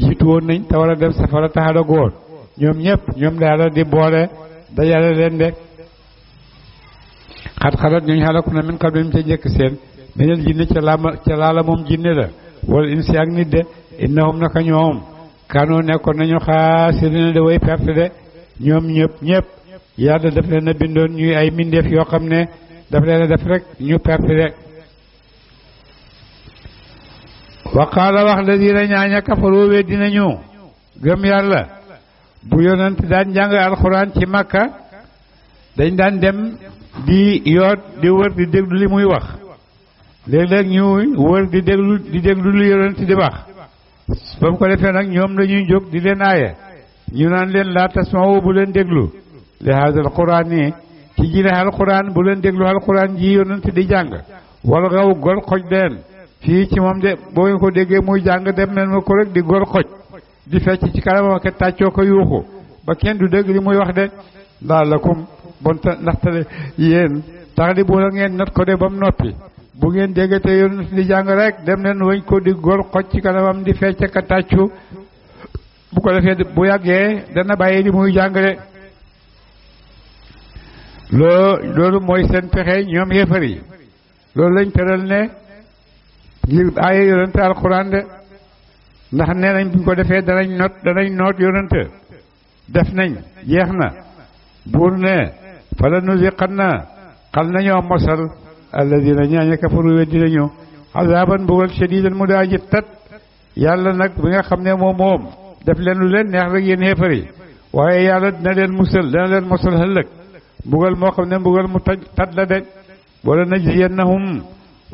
jiitu woon nañ te war a dem safara taxalagu woon ñoom ñëpp ñoom la yàlla di boole dajale leen de xat xalat ñooñu xalaku na min qablihim ci njëkk seen minal jinni ca laala moom jinne la wala insi ak nit de innahum naka ñoom kaanu nekkoon nañu xaasiriina de way perte de ñoom ñëpp yàlla daf leen a bindoon ñuy ay mbindeef yoo xam ne daf leen a def rek ñu perte de wa qaala wax ladina ñaaña kafaru we dinañu gëm yàlla bu yonent daan jàng alxuraan ci Makka dañ daan dem di yoot di wër di déglu li muy wax léeg-léeg ñu wër di déglu lu yonent di wax ba mu ko defee nag ñoom dañuy jóg di leen aaye ñu naan leen laa tasma'u bu leen déglu li haazal quraan nii ci jile alxuraan bu leen déglu alxuraan ji yonent di jàng wala gaw gol xoj leen fii ci moom de boo ngeen ko déggee muy jàng dem mel ma ko rek di gol xoj di fecc ci kanamam ak tàccoo ko yuuxu ba kenn du dégg li muy wax de laalakum bon ndaxte yéen tax di bu la ngeen not ko de ba mu noppi bu ngeen déggee te yonent di jàng rek dem leen wañ ko di gol xoj ci kanamam di fecc ak tàccu bu ko defee bu yàggee dana bàyyi li muy jàng de loolu mooy seen pexe ñoom yéefar yi loolu lañ tëral ne ngir aaye yonent alxuraan de ndax nee nañ buñ ko defee danañ noot yonent def nañ jeex na buur ne fala nuziqanna xal nañoo mosal alladina ñaaña kafaru weddi nañu azaban mbugal shadidan mu daa ji tat yàlla nag bi nga xam ne moom def leen lu leen neex rek yéen xeefar yi waaye yàlla dina leen mosal ëllëg mbugal moo xam ne mbugal mu tat la de wala najziyannahum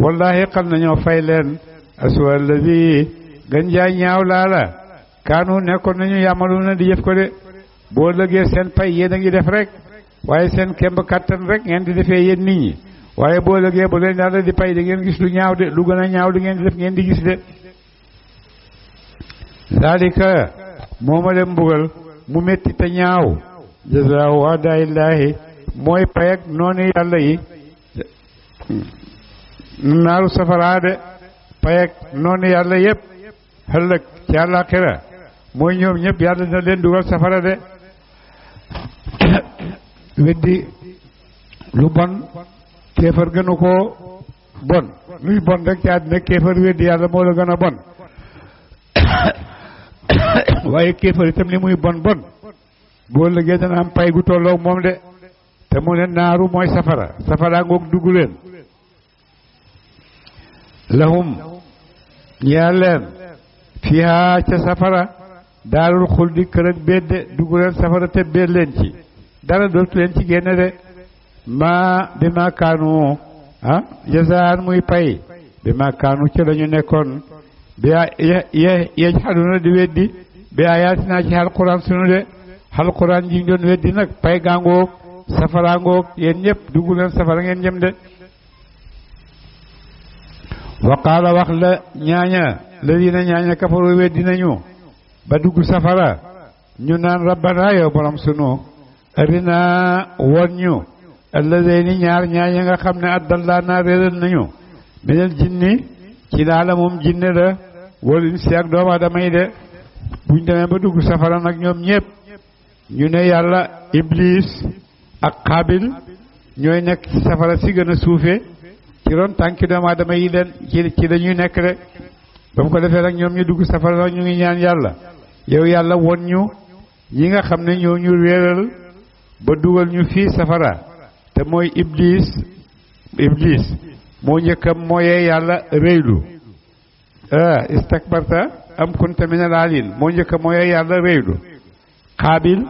wallahi xal nañoo fay leen aswa alladi gën jaay ñaaw laala kaanu nekkoon nañu yamaluna di jëf ko de boo lëgee seen pay yéen a ngi def rek waaye seen kemb kàttan rek ngeen di defee yéen nit ñi waaye boo lëgee bu leen yàlla di pay da ngeen gis lu ñaaw de lu gën a ñaaw li ngeen di def ngeen di gis de zalika mooma dem mbugal mu metti te ñaaw jazaahu a'daa'illaahi mooy pay ak noonu yàlla yi naaru safara de pay ak noonu yàlla yépp ëllëg ci àllaaxira mooy ñoom ñëpp yàlla dina leen dugal safara de weddi lu bon kéefar gënu koo bon luy bon rek ci àddina kéefar weddi yàlla moo la gën a bon waaye kéefar itam li muy bon boo lëgee dana am pay gu tolloog moom de te mu ne naaru mooy safara ngoog dugg leen lahum ñeel leen fiha ca safara daarul xuldi kër ak bedde dugg leen safara te bed leen ci dara dootu leen ci génne de bi ma kaanu jazaan muy pay bi ma kaanu ca lañu nekkoon bi yajhaduna di weddi bi ayaatina ci alquran sunu de alquran ji ñu doon weddi nag pay gaangoog safara ngoog yéen ñëpp dugg leen safara ngeen jëm de wa qaala wax la ñaaña kafaru weddi nañu ba dugg safara ñu naan rabbana yow borom sunu arina won ñu alladayni ñaaña nga xam ne addallana réeral nañu minal jinni ci laala moom jinne la wal insi ak doomu aadama yi de buñ demee ba dugg safara nag ñoom ñëpp ñu ne yàlla iblis ak xaabil ñooy nekk ci safara si gën a suufee ci ron tànki doomu aadama yi leen ci dañuy nekk rek ba mu ko defee nag ñoom ñu dugg safara nag ñu ngi ñaan yàlla yow yàlla won ñu ñi nga xam ne ñoo ñu réeral ba dugal ñu fii safara te mooy iblis moo njëkkam mooyee yàlla réylu istakbarta am kunta minal aaliin moo njëkka mooyee yàlla réylu xaabil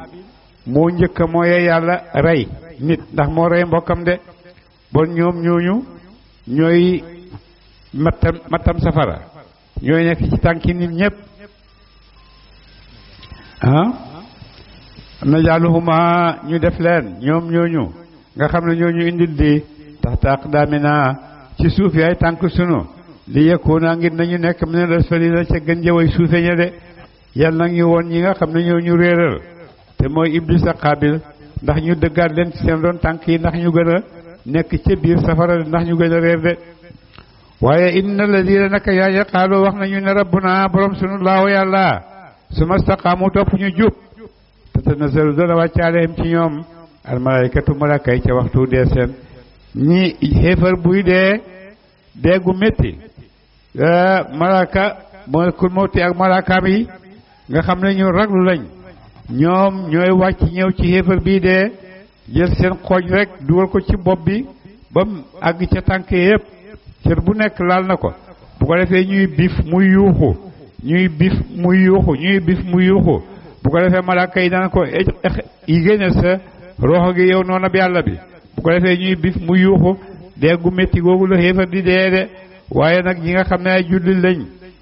moo njëkka mooyee yàlla rey nit ndax moo rey mbokkam de bon ñoom ñooñu ñooy mattam safara ñooy nekk ci tànki nit ñëpp najaaluhuma ñu def leen ñoom ñooñu nga xam ne ñooñu indil di taxta aqdaamina ci suuf yaay tànk sunu li yakuna ngir nañu nekk mu ne asfalina ca gën jëway suufe ña de yàlla nag ñu woon ñi nga xam ne ñooñu réeral te mooy iblis ak xaabil ndax ñu dëggaat leen ci seen doon tànk yi ndax ñu gën a nekk ca biir safara ndax ñu gën a réer de waaye inna alladina naka yaaja qaalu wax nañu ne rabbuna borom sunu laahu yàlla suma staqaamu topp ñu jub tatanazalu dana wàcc alayhim ci ñoom almalaykatu malaka yi ca waxtu dee seen ñi xéefar buy dee gu métti malaka malakul mawti ak malakaam yi nga xam ne ñu raglu lañ ñoom ñooy wàcc ñëw ci xéefar bii dee jël seen xooj rek dugal ko ci bopp bi ba mu àgg ca tànk yépp cër bu nekk laal na ko bu ko defee ñuy bif muy yuuxu ñuy bif muy yuuxu ñuy bif muy yuuxu bu ko defee malaaka yi dana ko yi génne sa roxo gi yow noonu ab yàlla bi bu ko defee ñuy bif muy yuuxu dee gu métti googu la xéefar di dee de waaye nag ñi nga xam ne ay jullit lañ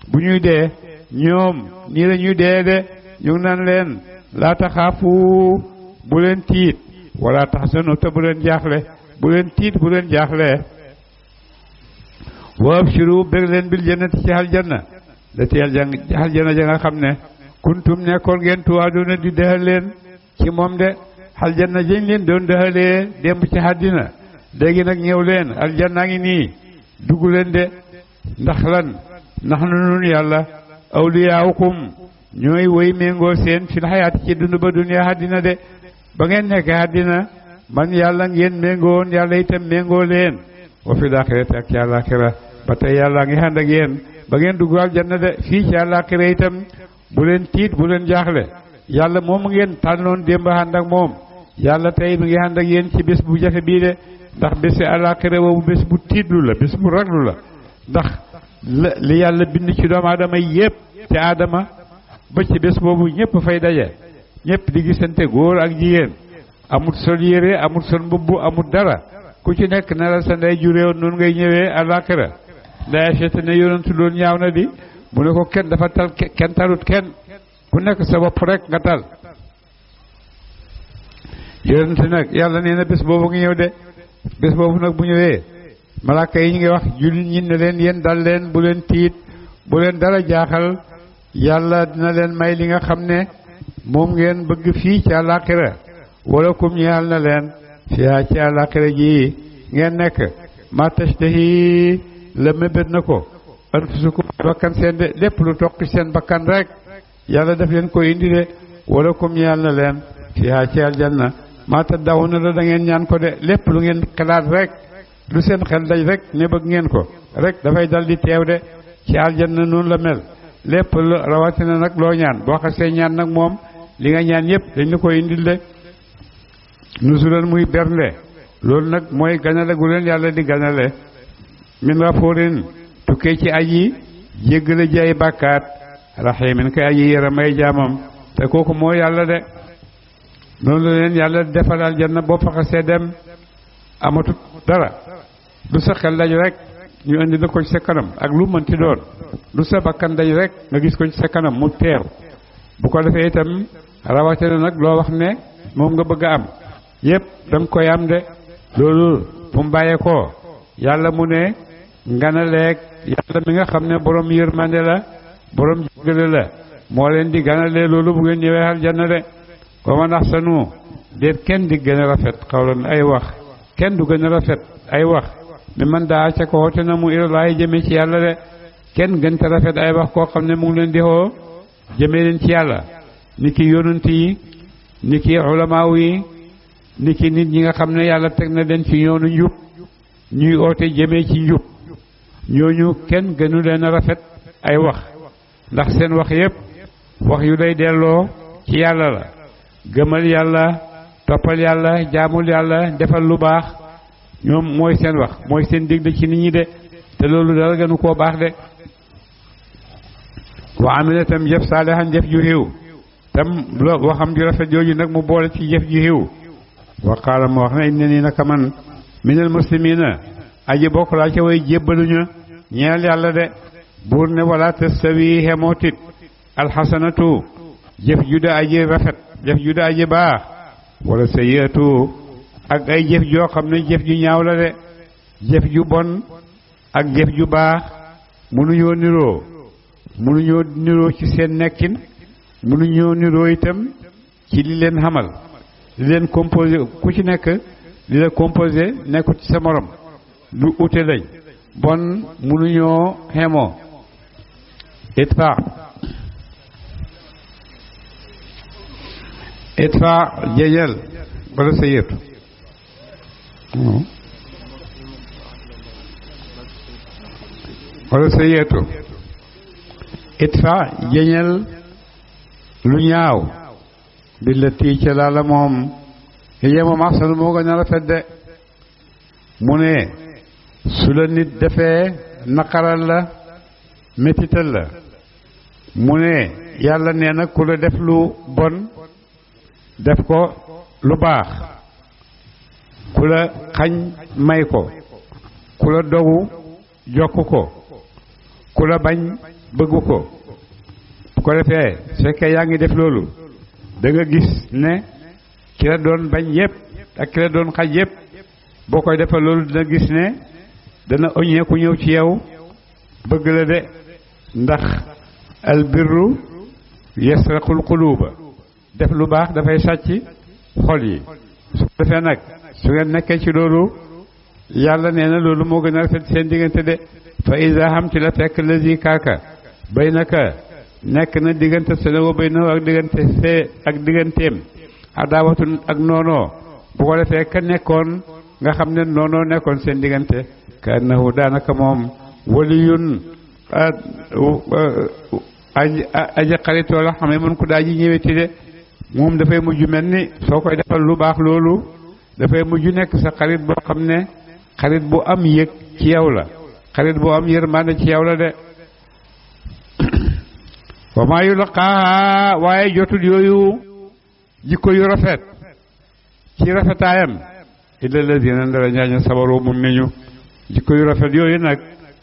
bu ñuy dee ñoom nii la ñuy dee de ñu ngi naan leen laa taxaafu bu leen tiit wala taxsanu te bu leen jaaxle bu leen tiit bu leen jaaxle wa abshiru bég leen bil jannati ci aljanna la ti aljanna ja nga xam ne kuntum nekkoon ngeen tuwaaduna di dëxal leen ci moom de aljanna jëñ leen doon dëxalee démb ci àddina léegi nag ñëw leen aljanna ngi nii dugg leen de ndax lan ndax nun yàlla awliyaawukum ñooy woy méngoo seen fil xayaati ci dund ba duniya àddina de ba ngeen nekk àddina man yàlla ngeen méngoon yàlla itam méngoo leen wa fil aaxirati ak ci àllaaxira ba tey yàlla ngi ànd ak yéen ba ngeen dugg aljanna de fii ci àllaaxira itam bu leen tiit bu leen jaaxle yàlla moom ngeen tànnoon démb ànd ak moom yàlla tey mi ngi ànd ak yéen ci bés bu jafe bii de ndax bési àllaaxira boobu bés bu tiitlu la bés bu raglu la ndax li yàlla bind ci doomu aadama yépp ci aadama ba ci bés boobu ñëpp fay daje ñëpp di gisante góor ak jigéen amul sol yére amul sol mbubb amul dara ku ci nekk ne la sa ndey juréewoon noonu ngay ñëwee àllaaxira nday seeta ne yonentu loolu ñaaw na di mu ne ko kenn dafa tal kenn talut kenn ku nekk sa bopp rek nga tal yonentu nag yàlla nee na bés boobu ngi ñëw de bés boobu nag bu ñëwee malaaka yi ñu ngi wax jullit ñi ne leen yéen dal leen bu leen tiit bu leen dara jaaxal yàlla dina leen may li nga xam ne moom ngeen bëgg fii ci àllaaxira wala kum ñeel na leen fiyaa ci àllaaxira ji ngeen nekk ma tashtahi la mébét na ko anfusukum bakkan seen de lépp lu toq seen bakkan rek yàlla daf leen ko indi de wala kum ñeel na leen fiyaa ci aljanna ma tadawuna la da ngeen ñaan ko de lépp lu ngeen xalaat rek lu seen xel daj rek ne bëgg ngeen ko rek dafay dal di teew de ci aljanna noonu la mel lépp rawatina nag loo ñaan boo xasee ñaan nag moom li nga ñaan yépp dañ la koy indil de nusulan muy bernde loolu nag mooy ganale gu leen yàlla di ganale min ghafurin tukkee ci aji jéggale ji ay bàkkaat rahimin kay aji yërëmay jaamam te kooku moo yàlla de noonu la leen yàlla defal aljanna boo fa xasee dem amatut dara lu sa xel daj rek ñu indi la ko ci sa kanam ak lu mënti doon lu sa bakkan daj rek nga gis ko ci sa kanam mu teew bu ko defee itam rawatina nag loo wax ne moom nga bëgg a am yépp danga koy am de loolu fu mu bàyyee ko yàlla mu ne nganaleeg yàlla mi nga xam ne borom yërmande la borom jéggale la moo leen di ganalee loolu bu ngeen ñëwee aljanna de wa man ahsanu déet kenn di gën a rafet xawlan ay wax kenn du gën a rafet ay wax mi man daa ca ko woote na mu ilallaahi jëmee ci yàlla de kenn gën te rafet ay wax koo xam ne mu ngi leen di xoo jëmee leen ci yàlla ni ki yonent yi ni ki ulamaaw yi ni ki nit ñi nga xam ne yàlla teg na leen ci yoonu njub ñuy oote jëmee ci njub ñooñu kenn gënu leen a rafet ay wax ndax seen wax yépp wax yu lay delloo ci yàlla la gëmal yàlla toppal yàlla jaamul yàlla defal lu baax ñoom mooy seen wax mooy seen digle ci nit ñi de te loolu dara gënu koo baax de wa amila tam jëf saalihan jëf ju xiw tam waxam ju rafet jooju nag mu boole ci jëf ju xiw wa qaala mu wax na inna nii naka man minal muslimina aji bokk laa ca way jébbaluñu ñeel yàlla de buur ne wala tastawi xemootit alxasanatu jëf ju da aji rafet jëf ju da aji baax wala sayyiatu ak ay jëf joo xam ne jëf ju ñaaw la de jëf ju bon ak jëf ju baax mënuñoo niroo ci seen nekkin mënuñoo niroo itam ci li leen xamal li leen composé ku ci nekk li la composé nekkut ci sa morom lu ute lañ bon mënuñoo xemoo itfa jeejal wala sa yëtu wala sa yëtu itfa jeñal lu ñaaw billati ca laa la moom hiya moom ahsan moo gën a rafet de mu ne su la nit defee naqaral la métital la mu ne yàlla nee na ku la def lu bon def ko lu baax ku la xañ may ko ku la dogu jokk ko ku la bañ bëgg ko bu ko defee su fekkee yaa ngi def loolu da nga gis ne ki la doon bañ yépp ak ki la doon xaj yépp boo koy defal loolu dina gis ne dana oññee ku ñëw ci yow bëgg la de ndax albirru yasraqul quluba def lu baax dafay sàcc xol yi su ko defee nag su ngeen nekkee ci loolu yàlla nee na loolu moo gën a rafet seen diggante de fa isa xam ci la fekk lazi kaaka bay naka nekk na diggante sene wa bay na ak diggante see ak digganteem adaawatun ak noonoo bu ko defee ka nekkoon nga xam ne noonoo nekkoon seen diggante ka annahu daanaka moom waliyun aja xaritoo la xam ne mën ko daa ji ñëweti de moom dafay mujj mel ni soo koy defal lu baax loolu dafay mujj nekk sa xarit boo xam ne xarit bu am yëg ci yow la xarit bu am yërmande ci yow la de wa maa yulqaaha waaye jotul yooyu jikko yu rafet ci rafetaayam illa lazina ndara ñaaña sabaru muñ nañu jikko yu rafet yooyu nag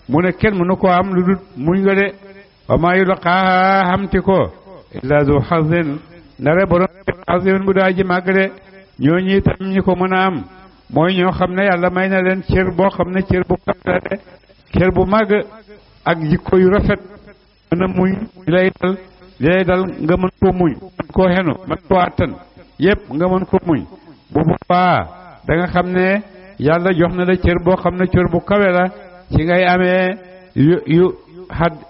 mu ne kenn mënu ko am lu dul muñ nga de wa maa yulqaaha xamti ko illa zu xazin ndare borom xazin bu daa ji màgg de ñooñu itam ñi ko mën a am mooy ñoo xam ne yàlla may na leen cër boo xam ne cër bu màgg la de cër bu màgg ak jikko yu rafet mën a muñ li lay dal nga mën koo muñ mën koo xenu mën koo àttan yépp nga mën ko muñ bu boobaa da nga xam ne yàlla jox na la cër boo xam ne cër bu kawe la ci ngay amee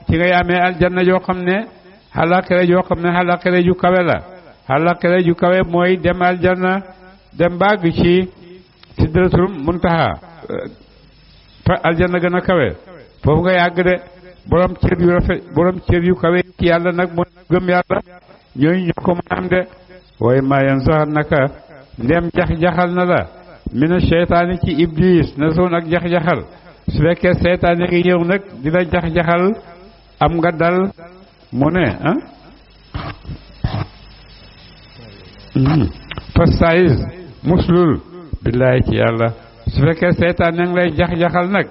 ci ngay amee aljanna joo xam ne xalaqere joo xam ne xalaqere ju kawe la xalaqere ju kawe mooy dem aljanna dem bàgg ci sidratul muntaha fa aljanna gën a kawe foofu nga yàgg de borom cër yu rafet borom cër yu kawe ci yàlla nag mooy gëm yàlla ñooñu ñoo ko mën a am de waaye maa yan sax naka ndem jax-jaxal na la mina seytaani ci iblis na soon ak jax-jaxal su fekkee seytaane ngi ñëw nag di la jax-jaxal am nga dal mu ne fastais muslul billaay ci yàlla su fekkee seytaane ngi lay jax-jaxal nag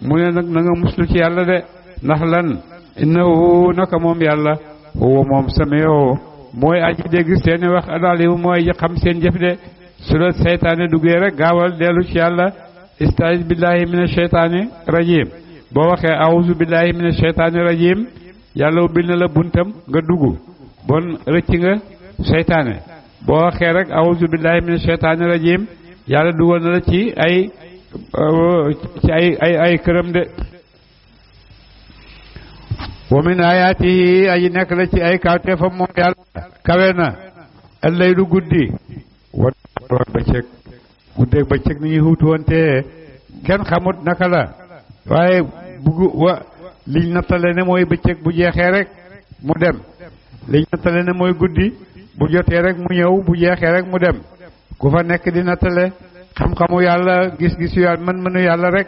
mu ne nag na nga muslu ci yàlla de ndax lan innahu naka moom yàlla huwa moom sameo mooy aji dégg seeni wax alalim mooy xam seen jëf de su la seytaane duggee rek gaawal dellu ci yàlla istaiz billahi min asheytaani rajim boo waxee awuzu billahi min asheytaani rajim yàlla ubbil na la buntam nga dugg bon rëcc nga seytaane boo waxee rek awuzu billahi min asheytaani rajim yàlla dugal na la ci ay këram de wa min ayaatihi aji nekk la ci ay kawteefam moom yàlla kawe na allaylu guddi wa bëccëg guddeeg bëccëg ni ñuy xuutuwante kenn xamut naka la waaye liñ nattale ne mooy bëccëg bu jeexee rek mu dem liñ nattale ne mooy guddi bu jotee rek mu ñëw bu jeexee rek mu dem ku fa nekk di nattale xam-xamu yàlla gis-gisu yàlla mën-mënu yàlla rek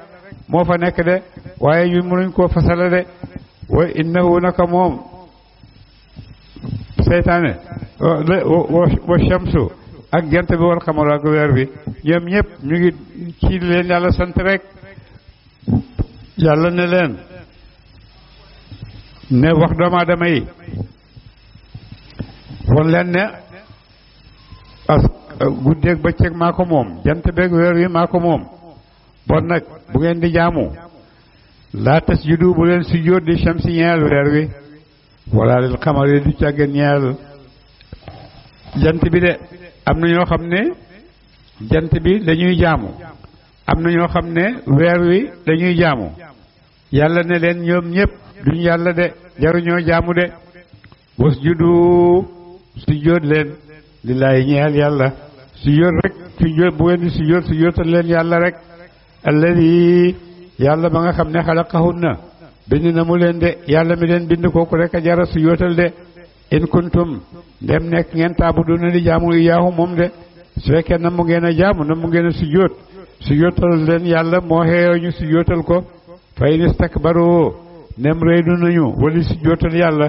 moo fa nekk de waaye ñun mënuñ koo fasala de wa innahu naka moom seytaane wa shamsu ak jant bi wal xamaru ak weer bi ñoom ñëpp ñu ngi ci leen yàlla sant rek yàlla ne leen ne wax doomu aadama yi won leen ne guddeeg bëccëg maa ko moom jant beeg weer wi maa ko moom bon nag bu ngeen di jaamu laa tasjudu bu leen sujjóot di shamsi ñeel weer wi wala lil xamari du càggeen ñeel jant bi de am na ñoo xam ne jant bi dañuy jaamu am na ñoo xam ne weer wi dañuy jaamu yàlla ne leen ñoom ñëpp duñ yàlla de jaruñoo jaamu de wasjudu sujjóot leen lillaahi ñeel yàlla sujjóot rek sujjóot bu ngeen di sujjóotal leen yàlla rek alladi yàlla ba nga xam ne xalaqahunna bind na mu leen de yàlla mi leen bind kooku rek a jara sujjóotal de in kuntum ndem nekk ngeen taabuduna di jaamu iyaahu moom de su fekkee na mu ngeen a jaamu na mu ngeen a sujjóot sujjóotal leen yàlla moo xeeyoo ñu sujjóotal ko fa in istakbaru nem réydu nañu wali sujjóotal yàlla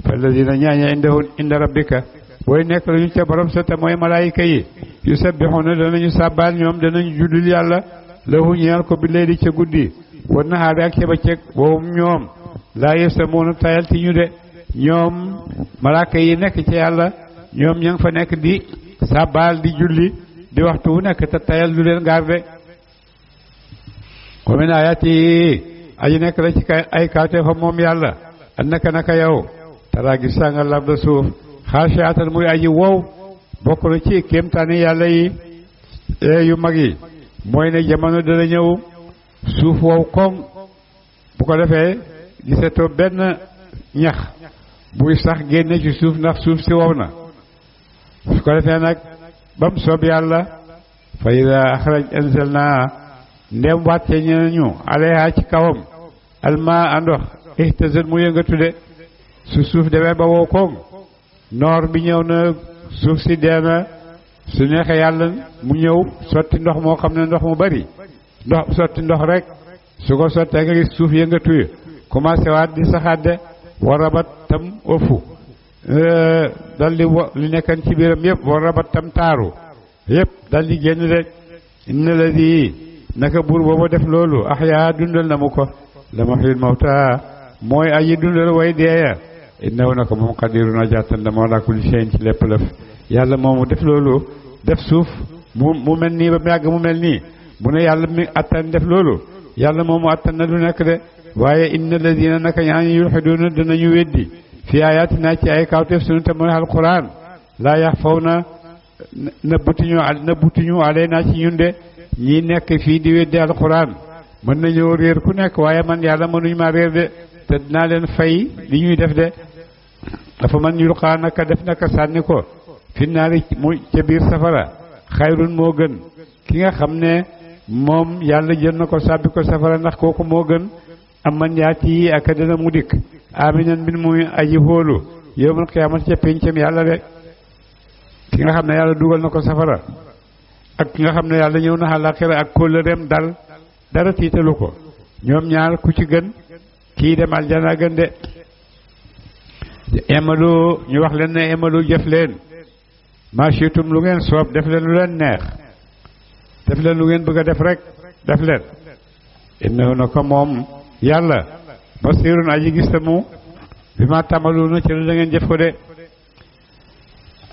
fa alladina ñaaña inda rabbika booy nekk lañu ca borom sa te mooy malaayika yi yusabbihuna danañu sàbbaal ñoom danañu jullil yàlla lahu ñeel ko bi layli ca guddi wa nahaari ak ca bëccëg boobu ñoom laa yesamuuna tayal ti ñu de ñoom malaaka yi nekk ci yàlla ñoom ña ngi fa nekk di sàbbaal di julli di waxtu wu nekk te tayal du leen gaar de wa min ayaati aji nekk la ci ay kawte fa moom yàlla annaka naka yow tara gis saa nga larda suuf xaashiatan muy aji wow bokk na ci kéemtaani yàlla yi yu mag yi mooy ne jamono dana ñëw suuf wow koŋ bu ko defee gisatoo benn ñax buy sax génne ci suuf ndax suuf si wow na su ko defee nag bam soob yàlla fa ida axraj anzalna ndem wàcce ñu alayha ci kawam alma andox ihtazat mu yëngatu de su suuf demee ba wow koŋ noor bi ñëw na suuf si dee na su neexee yàlla mu ñëw sotti ndox moo xam ne ndox mu bari sotti ndox rek su ko sottee nga gis suuf yëngatu yi commencé waat di saxaat de warabat tam ëfu dal di li nekkan ci biiram yëpp warabat tam taaru yëpp dal di génn de inna ladi naka buur booba def loolu axyaa dundal na mu ko la muhyil mawta mooy aji dundal way deeya innahu naka moom qadirun ajatan dama ala kulli shay'in ci lépp lëf yàlla moomu def loolu def suuf mu mel nii ba mu yàgg mu mel nii mu ne yàlla mi attan def loolu yàlla moomu attan na lu nekk de waaye inna alladina naka ñaañu yulxiduuna danañu weddi fi ayatina ci ay kawteef sunu te mooy alquran laa yaxfawna nëbbutuñu alayna ci ñun de ñi nekk fii di weddi alquran mën nañoo réer ku nekk waaye man yàlla mënuñ ma réer de te dinaa leen fay li ñuy def de dafa man yulqaa naka def naka sànni ko fi naari mu ca biir safara xayrun moo gën ki nga xam ne moom yàlla jël na ko sàbbi ko safara ndax kooku moo gën am man yaati ak dana mu dikk aminan bin muy aji hóolu yowmal qiyaamati ca péncam yàlla de ki nga xam ne yàlla dugal na ko safara ak ki nga xam ne yàlla ñëw na àllaaxira ak kóllëreem dal dara tiitalu ko ñoom ñaar ku ci gën kii dem aljana gën de emalu ñu wax leen ne emalu jëf leen machitum lu ngeen soob def leen lu leen neex def leen lu ngeen bëgg a def rek def leen innahu na ko moom yàlla basirun aji gis tamu bi ma tàmbalu ci la da ngeen jëf ko de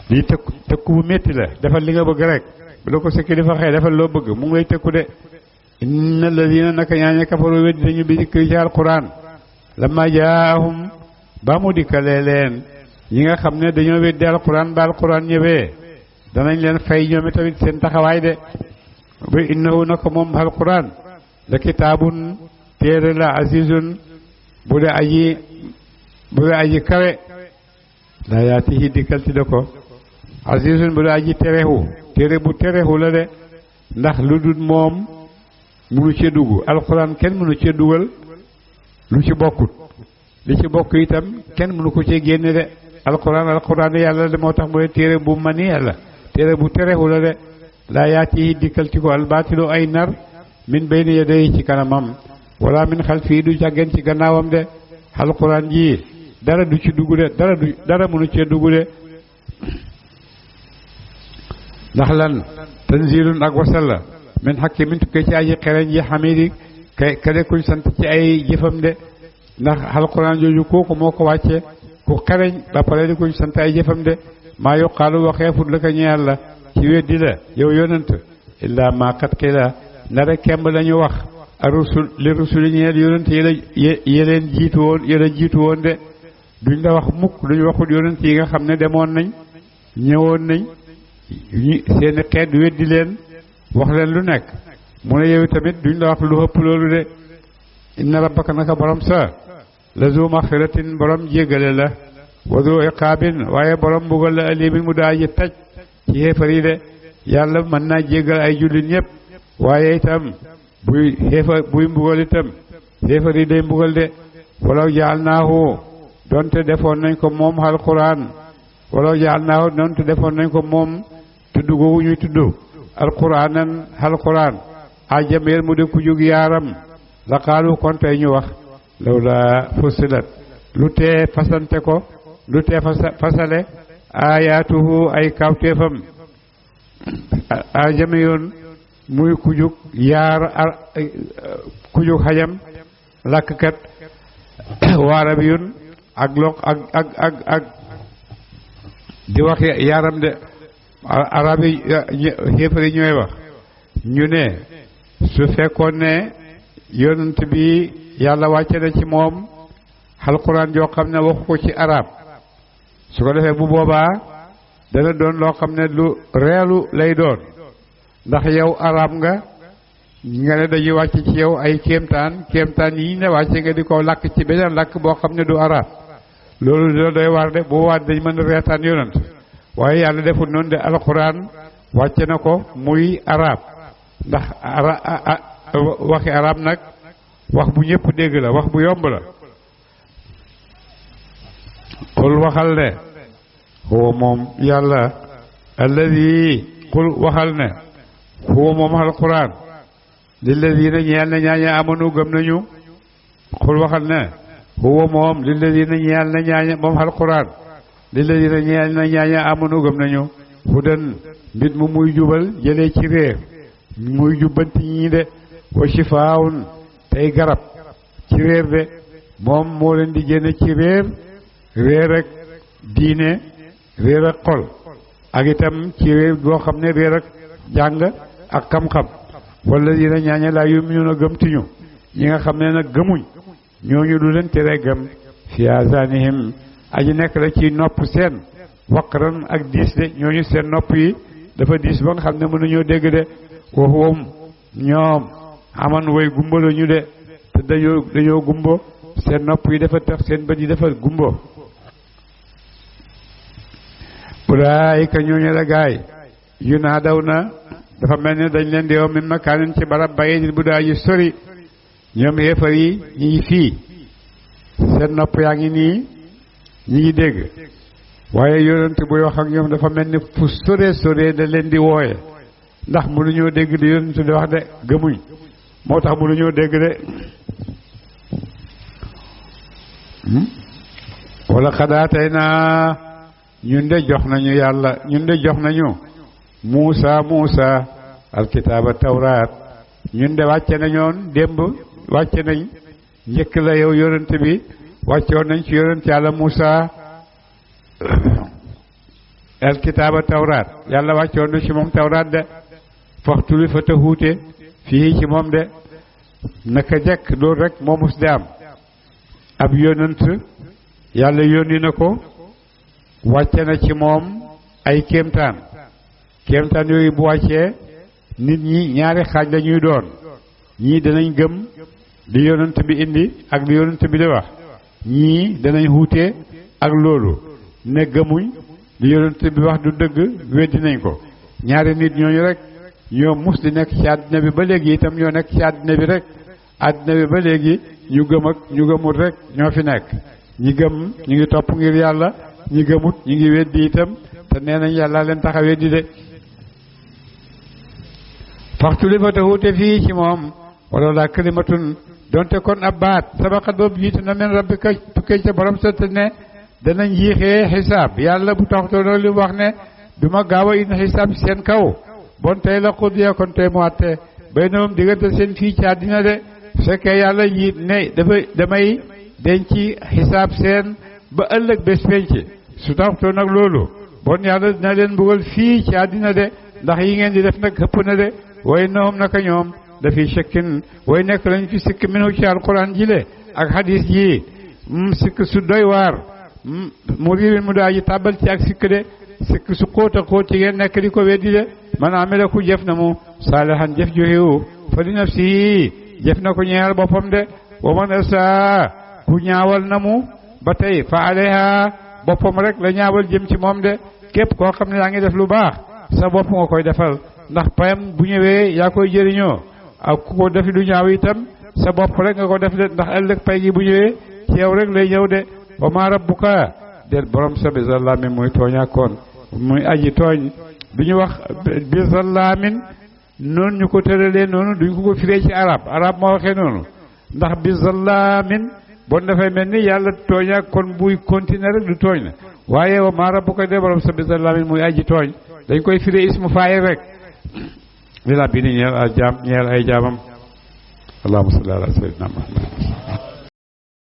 lii tëkku bu métti la defal li nga bëgg rek bu la ko sa kilifa xëy defal loo bëgg mu ngi lay tëkku de inna alladina naka ñaaña kafaru weddi nañu bi dikri ci alquran lamma jaahum ba mu dikkalee leen ñi nga xam ne dañoo weddi alquran ba alquran ñëwee danañ leen fay ñoom tamit seen taxawaay de ba innahu naka moom alquran la kitaabun téere la azizun bu dee aji kawe la yaatihi dikkal ti da ko azizun bu dee aji terewu téere bu terewu la de ndax lu dul moom munu ci dugg alquran kenn munu ci dugal lu ci bokkut li ci bokk itam kenn munu ko ci génne de alquran yàlla de moo tax mooy téere bu mani yàlla téere bu terewu la de laa yaatihi dikkal ci ko albaatilu ay nar min bayni yadayhi ci kanamam wala min xalfihi du jàggeen ci gannaawam de alquran ji dara du ci dugg de dara munu ci dugg de ndax lan tanzilun ak wasal la min hakimin tukkee ci aji xereñ ji xamidi kade kuñ sant ci ay jëfam de ndax alquran jooju kooku moo ko wàcce ku xereñ ba pare di kuñ sant ay jëfam de maa yuqaalu waxeefut la ko ñeel la ci weddi la yow yonent illa ma qad qila ndare kemb lañu wax arusul li rusuli ñeel yonent yeleen jiitu woon de duñ la wax mukk duñ waxut yonent yi nga xam ne demoon nañ ñëwoon nañ seeni xeet weddi leen wax leen lu nekk mu ne yow tamit duñ la wax lu ëpp loolu de inna rabbaka naka borom sa la zu maxfiratin borom jéggale la wa zu iqaabin waaye borom mbugal la alimin mu daa ji taj ci xéefar yi de yàlla mën naa jéggal ay jullit ñëpp waaye itam buy mbugal itam xéefar yi day mbugal de walaw jaalnaahu donte defoon nañ ko moom alquran wala jaalnaahu donte defoon nañ ko moom tudd googu ñuy tudd alquranan alquran ajameel mu de ku jóg yaaram la qaalu kon tey ñu wax lawla fussilat lu tee fasante ko lu tee fasale ayaatuhu ay kawteefam ajameyun muy ku jóg yaar ku jóg xajam làkkkat waarabiyun ak loq ak di wax yaaram de arab yi xéefari ñooy wax ñu ne su fekkoon ne yonent bi yàlla wàcce na ci moom alquran joo xam ne waxu ko ci arab su ko defee bu boobaa dana doon loo xam ne lu reelu lay doon ndax yow arab nga ne dañuy wàcc ci yow ay kéemtaan yi ne wàcce nga di ko làkk ci beneen làkk boo xam ne du arab loolu dina doy war de bu waat dañ mën a reetaan yonent waaye yàlla deful noonu de alquran wàcce na ko muy arab ndax waxi arab nag wax bu ñëpp dégg la wax bu yomb la qul waxal ne huwa moom yàlla alladi qul waxal ne huwa moom alquran lilladina ñeel na ñaaña amanu gëm nañu qul waxal ne huwa moom lilladina ñeel na ñaaña moom alquran lilladina ñeel na ñaaña amanu gëm nañu hudan mbit mu muy jubal jëlee ci réer muy jubbanti ñii de wa shifaawun tey garab ci réer de moom moo leen di génne ci réer ak diine réer ak xol ak itam ci réer goo xam ne réer ak jàng ak xam-xam wala dina ñaaña laa yuminuuna gëmtuñu ñi nga xam ne nag gëmuñ ñooñu du leen tere gëm fi azanihim aji nekk la ci nopp seen waqran ak diis de ñooñu seen nopp yi dafa diis ba nga xam ne mënuñoo dégg de waxuwam ñoom aman way gumba la ñu de te dañoo gumbo seen nopp yi dafa tax seen bët yi dafa gumbo ulaayika ñooñu la gaay yu naa daw na dafa mel ni dañ leen di yow min makaanin ci barab bayi bu daa ji sori ñoom yéefar yi ñi ngi fii seen nopp yaa ngi nii ñi ngi dégg waaye yonent buy wax ak ñoom dafa mel ni fu sore da leen di wooye ndax mënuñoo dégg di yonent di wax de gëmuñ moo tax mënuñoo dégg de wala xadaatay naa ñun de jox nañu yàlla ñun de jox nañu Muusa alkitaaba tawraat ñun de wàcce nañoon démb wàcce nañ njëkk la yow yonent bi wàccoon nañ ci yonent yàlla Muusa alkitaaba tawraat yàlla wàccoon na ci moom tawraat de faxtuli fa te xuute fii ci moom de naka jekk loolu rek moo mus de am ab yonent yàlla yónni na ko wàcce na ci moom ay kéemtaan yooyu bu wàccee nit ñi ñaari xaaj la ñuy doon ñii danañ gëm li yonent bi indi ak li yonent bi di wax ñii danañ xuute ak loolu ne gëmuñ li yonent bi wax du dëgg weddi nañ ko ñaari nit ñooñu rek ñoo mus di nekk ci àddina bi ba léegi itam ñoo nekk ci àddina bi rek àddina bi ba léegi ñu gëm ak ñu gëmut rek ñoo fi nekk ñi gëm ñu ngi topp ngir yàlla ñi gëmut ñu ngi weddi itam te nee nañ yàlla leen tax a weddi de faxtu li fa te wuute fii ci moom wala la kalimatun donte kon ab baat sabaqat boobu jiitu na men rabbika tukkee ca borom sa te ne danañ yéexee xisaab yàlla bu taxutoo loolu li wax ne du ma gaaw a indi xisaab seen kaw bon tey la xudiya kon tey mu àtte bay na moom diggante seen fii ci àddina de fekkee yàlla yi ne damay denc xisaab seen ba ëllëg bés penc su taxutoo nag loolu bon yàlla dina leen mbugal fii ci àddina de ndax yi ngeen di def nag xëpp na de way noom naka ñoom dafiy shakkin way nekk lañ fi sikk minu ci alquran jile ak hadis ji sikk su doy waar mu riibin mu daa ji tàbbal ci ak sikk de sikk su xóot a xóot ci ngeen nekk di ko weddi de man amela ku jëf na mu saalihan jëf ju xiw fa li nafsi jëf na ko ñeexal boppam de wa man asa ku ñaawal na mu ba tey fa alayha boppam rek la ñaawal jëm ci moom de képp koo xam ne yaa ngi def lu baax sa bopp nga koy defal ndax payam bu ñëwee yaa koy jëriñoo ak ku ko defi lu ñaaw itam sa bopp rek nga ko def de ndax ëllëg pay gi bu ñëwee ci yow rek lay ñëw de wa ma rabbuka déet borom sa bi zallaamin muy tooñaakoon muy aji tooñ du ñu wax bi zallaamin noonu ñu ko tëralee noonu duñ ko firee ci arab moo waxee noonu ndax bi zallaamin bon dafay mel ni yàlla tooñaakoon buy continuer rek du tooñ na waaye wa ma rabbuka déet borom sa bi zallaamin muy aji tooñ dañ koy firee ismu faayil rek li la bi ni ñeel ay jaamam allahumma salli ala sayyidina Muhammad